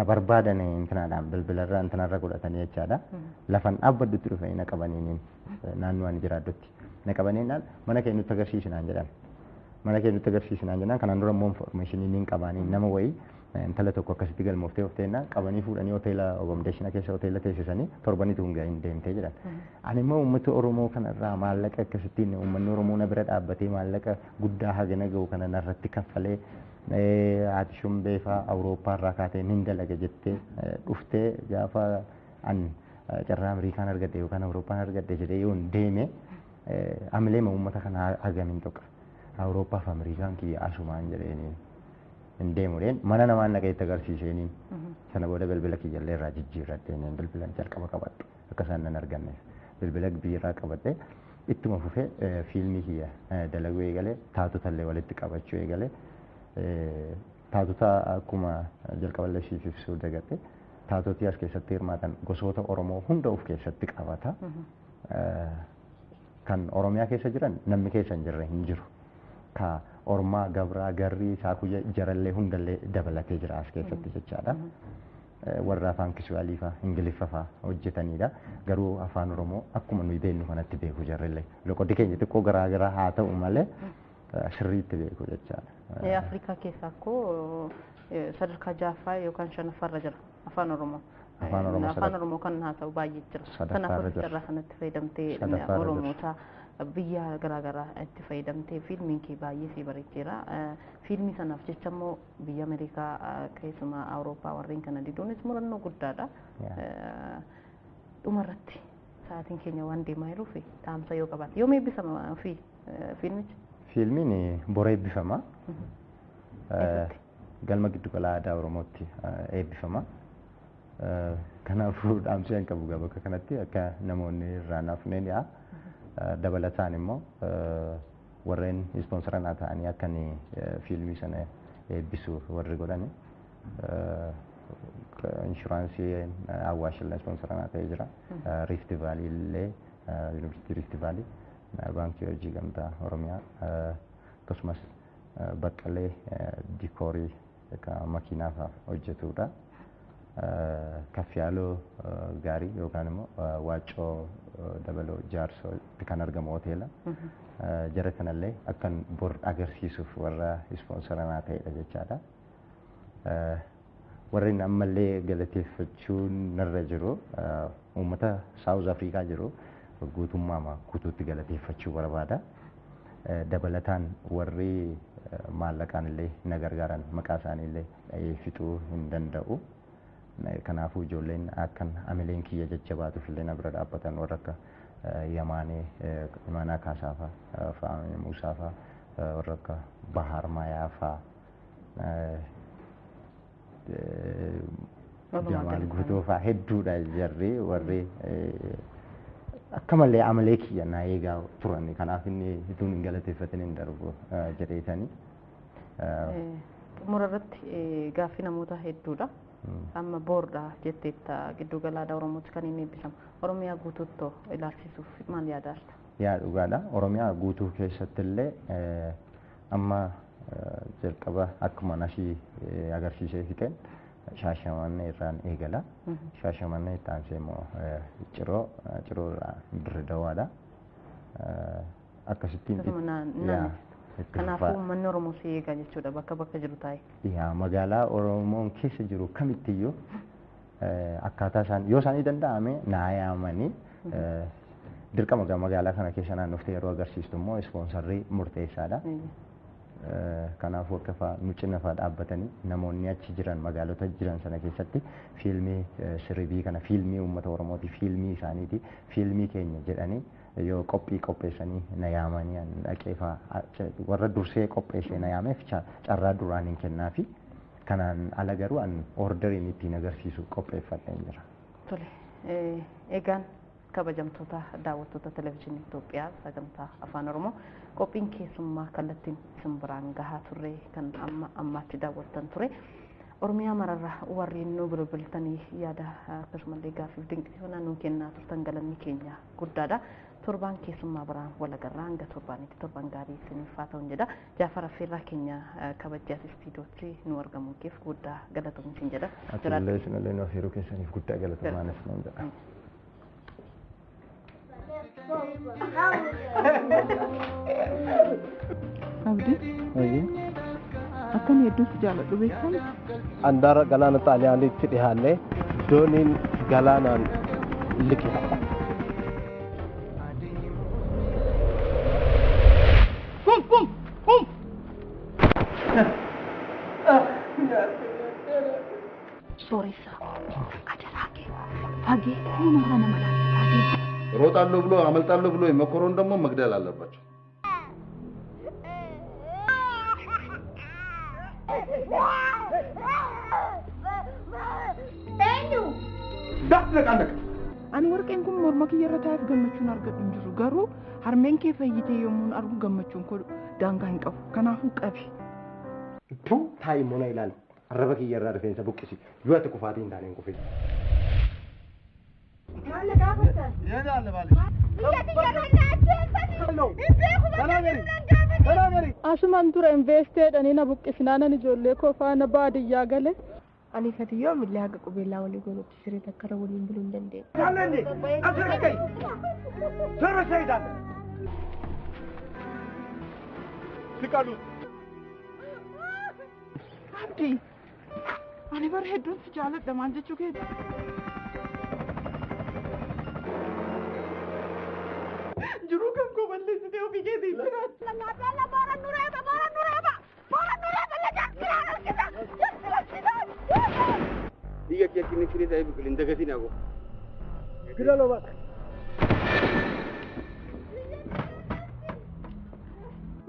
na barbaadan intinaadhaan bilbilarra intinarra godhatanii jechaadha lafan dhaabbaddutti dhufanii na qabaniiniin naannoo ani jiraaddutti. Na qabaniinaan mana kee nutti agarsiisinaan jedhan. Mana kee nutti agarsiisinaan jennaan kanaan dura immoo informeeshinii niin qabaanii nama wayii intala tokko akkasitti galmooftee ofteenna qabanii fuudhanii hoteela ogamdeeshina keessa hoteela teessisanii torbanitu hin gahin deemtee jedhan. Ani immoo uummata Oromoo kanarraa maallaqa akkasittiin uummanni Oromoo na bira dhaabbatee maallaqa guddaa hagana gahu kana narratti kaffalee haati shumbee fa'aa Awurooppaarraa kaatee nin dalaga jettee dhuftee gaafa an carraa Ameerikaan argadhe yookaan Awurooppaan argadhe jedhee yoon deeme amileema uummata kana hagamiin tuqa. Awurooppaa fi Ameerikaan kiyya asumaan jedheeniin hin deemuudheen mana namaan dhaqee itti agarsiiseeniin sana booda bilbila kiyyallee irraa jijjiirradheen bilbila jalqaba qabadhu akka isaan nan arganne bilbila biiraa qabadhe ittuma fufee fiilmii kiyya dalaguu eegalee taatotallee walitti qabachuu eegalee Taatota akkuma jalqaballee siif ibsuu dagatte taatoti as keessatti hirmaatan gosoota Oromoo hunda of keessatti qabata. Kan Oromiyaa keessa jiran namni keessa hin jirre hin jiru. Ka Ormaa, Gabraa, Garrii, Saakuyya jarallee hundallee dabalatee jira as keessatti jechaadha. Warra afaan Kiswahilii fa'aa, Ingiliffa fa'aa hojjetanidha. Garuu afaan Oromoo akkuma nuyi beeknu kanatti beeku jarrillee. Loqoddi keenya xiqqoo garaagaraa haa ta'u malee sirriitti beeku jechaadha. Afrikaa keessaa akkoo sadarkaa ja'affaa yookaan shanaffaarra jira afaan Oromoo. Afaan Oromoo Afaan Oromoo kan haasa'u baay'ee jira. Sadaffaarra Kanaafuu jira. carraa kanatti fayyadamtee Sadaffaarra jira. Oromoota biyya garaagaraa itti fayyadamtee fiilmiin kee baay'ee si bareecheera. Fiilmii sanaaf jecha immoo biyya Ameerikaa keessumaa Awurooppaa warreen kana diduunis murannoo guddaadha. Dhumarratti sa'aatiin keenya waan deemaa jiruuf dhaamsa yoo qabaate yoom eebbifama fiilmichi? Fiilmiin bora eebbifama. Galma giddugala aadaa Oromootti eebbifama. Kanaafuu dhaamsi an qabu gaa bakka kanatti akka namoonni irraa naafneen yaa. Dabalataan immoo warreen ispoonsara naa ta'anii akka inni fiilmii sana eebbisu warri godhani. Inshuraansii Awwaash illee ispoonsara naa ta'ee jira. Riifti Vaalii illee Yuunivarsiitii Riifti Vaalii Baankii Hojii Gamtaa Oromiyaa akkasumas Baqqalee Dikoorii kan makiinaa fa'aa hojjetudha. Kaffiyaaloo gaarii yookaan immoo Waaccoo Dabaloo Jaarsootti kan argamu hoteela. Jara kanallee akkan bor agarsiisuuf warra ispoonsara naa ta'edha jechaadha. Warreen ammallee galateeffachuun narra jiru uummata Saawuz Afrikaa jiru guutummaa guutuutti galateeffachuu barbaada. Dabalataan warri maallaqaan illee na gargaaran maqaa isaanii illee dha'ee fixuu hin danda'u. Kanaafuu ijoolleen akkan amileen kiyya jajjabaatuuf illee na bira dhaabbatan warra akka Yamaanee, Imaanaa Kaasaa fa'aa, Faamii Muusaa fa'aa, warra akka Bahaar Maayaa fa'aa, Jamaal Guutoo fa'aa hedduudha jarri warri akka malee amalee kiyya na eegaa turan. Kanaaf inni utuu hin galateeffatin hin darbu jedheetani. Xumura irratti gaaffii namoota hedduudha. Amma boordha jetteetta giddugala aadaa Oromootti kan inni eebbisamu. Oromiyaa guutuuttoo ilaalchisuuf maal yaadaarta? Yaa dhugaadha. Oromiyaa guutuu keessatti illee amma jalqaba akkuma asii agarsiisee fixeen Shaashamannee irraan eegala. Shaashamannee itti aansee immoo Ciroo, Ciroo irraa Dirre Dawaadha. Akkasittiin Akkasuma itti Kanaafuu fufaa. uummanni Oromoo si eegaa jechuudha bakka bakka jiru taa'e. Yaa magaalaa Oromoon keessa jiru kamittiyyuu akkaataa isaan yoo isaanii danda'ame naa yaamanii dirqama gaa magaalaa kana keessa naannoftee yeroo agarsiistu immoo ispoonsarrii murteessaadha. Kanaafuu akka fa'aa nu cina fa'aa dhaabbatanii namoonni achi jiran magaalota jiran sana keessatti fiilmii sirbii kana fiilmii uummata Oromooti fiilmii isaaniiti fiilmii keenya jedhanii yoo qophii qopheessanii na yaamanii ani dhaqee fa'aa warra dursee qopheessee na yaameef carraa duraan hin kennaafi. Kanaan ala garuu an orderiin ittiin agarsiisu qopheeffadheen jira. Tole egaan kabajamtoota daawwattoota televizyiinii Itoophiyaa sagantaa afaan Oromoo qophiin keessummaa kallattiin isin biraan gahaa turre kan amma ammaatti daawwattan ture. Oromiyaa mararra warreen nu bilbiltanii yaada akkasumallee gaaffiif dinqisiifannaa nuu kennaa turtan galanni keenya guddaadha. Torbaan keessummaa biraan wal agarraa hanga torbaanitti torban gaarii isiniif haa ta'u jedha. Jaafar Affeerraa keenya kabajjaas istiidootti nu argamu keef guddaa galatoomii isin jedha. Atillee isinillee nu affeeruu keessaniif guddaa galatoomaa nan jedha. Abdii akkan hedduutti jaaladhu beektaa? Andaara galaana Xaaliyaaniitti dhiyaannee dooniin galaanaan liqe. Kum kum kum. Sooressa ajaraa kee fagee nama nama laata. ሮጣለሁ ብሎ አመልጣለሁ ብሎ የመኮረውን ደግሞ መግደል አለባቸው። Eenyu? Ani warqeen kun morma kiyya irra taa'eef gammachuun argadhu hin jiru. Garuu harmeen kee fayyitee yommuun argu gammachuun koo daangaa hin qabu. Kanaafuu qabi. Tu taa'i immoo na ilaali. Arraba kiyya irraa rifeensa buqqisi. Yoo ati kufaatii hin taane hin kufin. Asumaan dura investeedhanii na buqqisnaanan ijoollee koo faana baadiyyaa gale. Ani katiyyoo millee haga qubeellaa walii goonutti siree takka irra waliin buluu hin dandeenye. Abdii, ani bara hedduun si jaaladha maal jechuu keeti? Jiruu kan koo balleessitee ofii keetii jiraatti. Dhiiga kee akka inni firii ta'ee biqilu hin dagatin hago.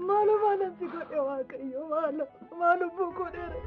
Maalo maalan si godhe Waaqayyo maalo maalo lubbuu koo dheere.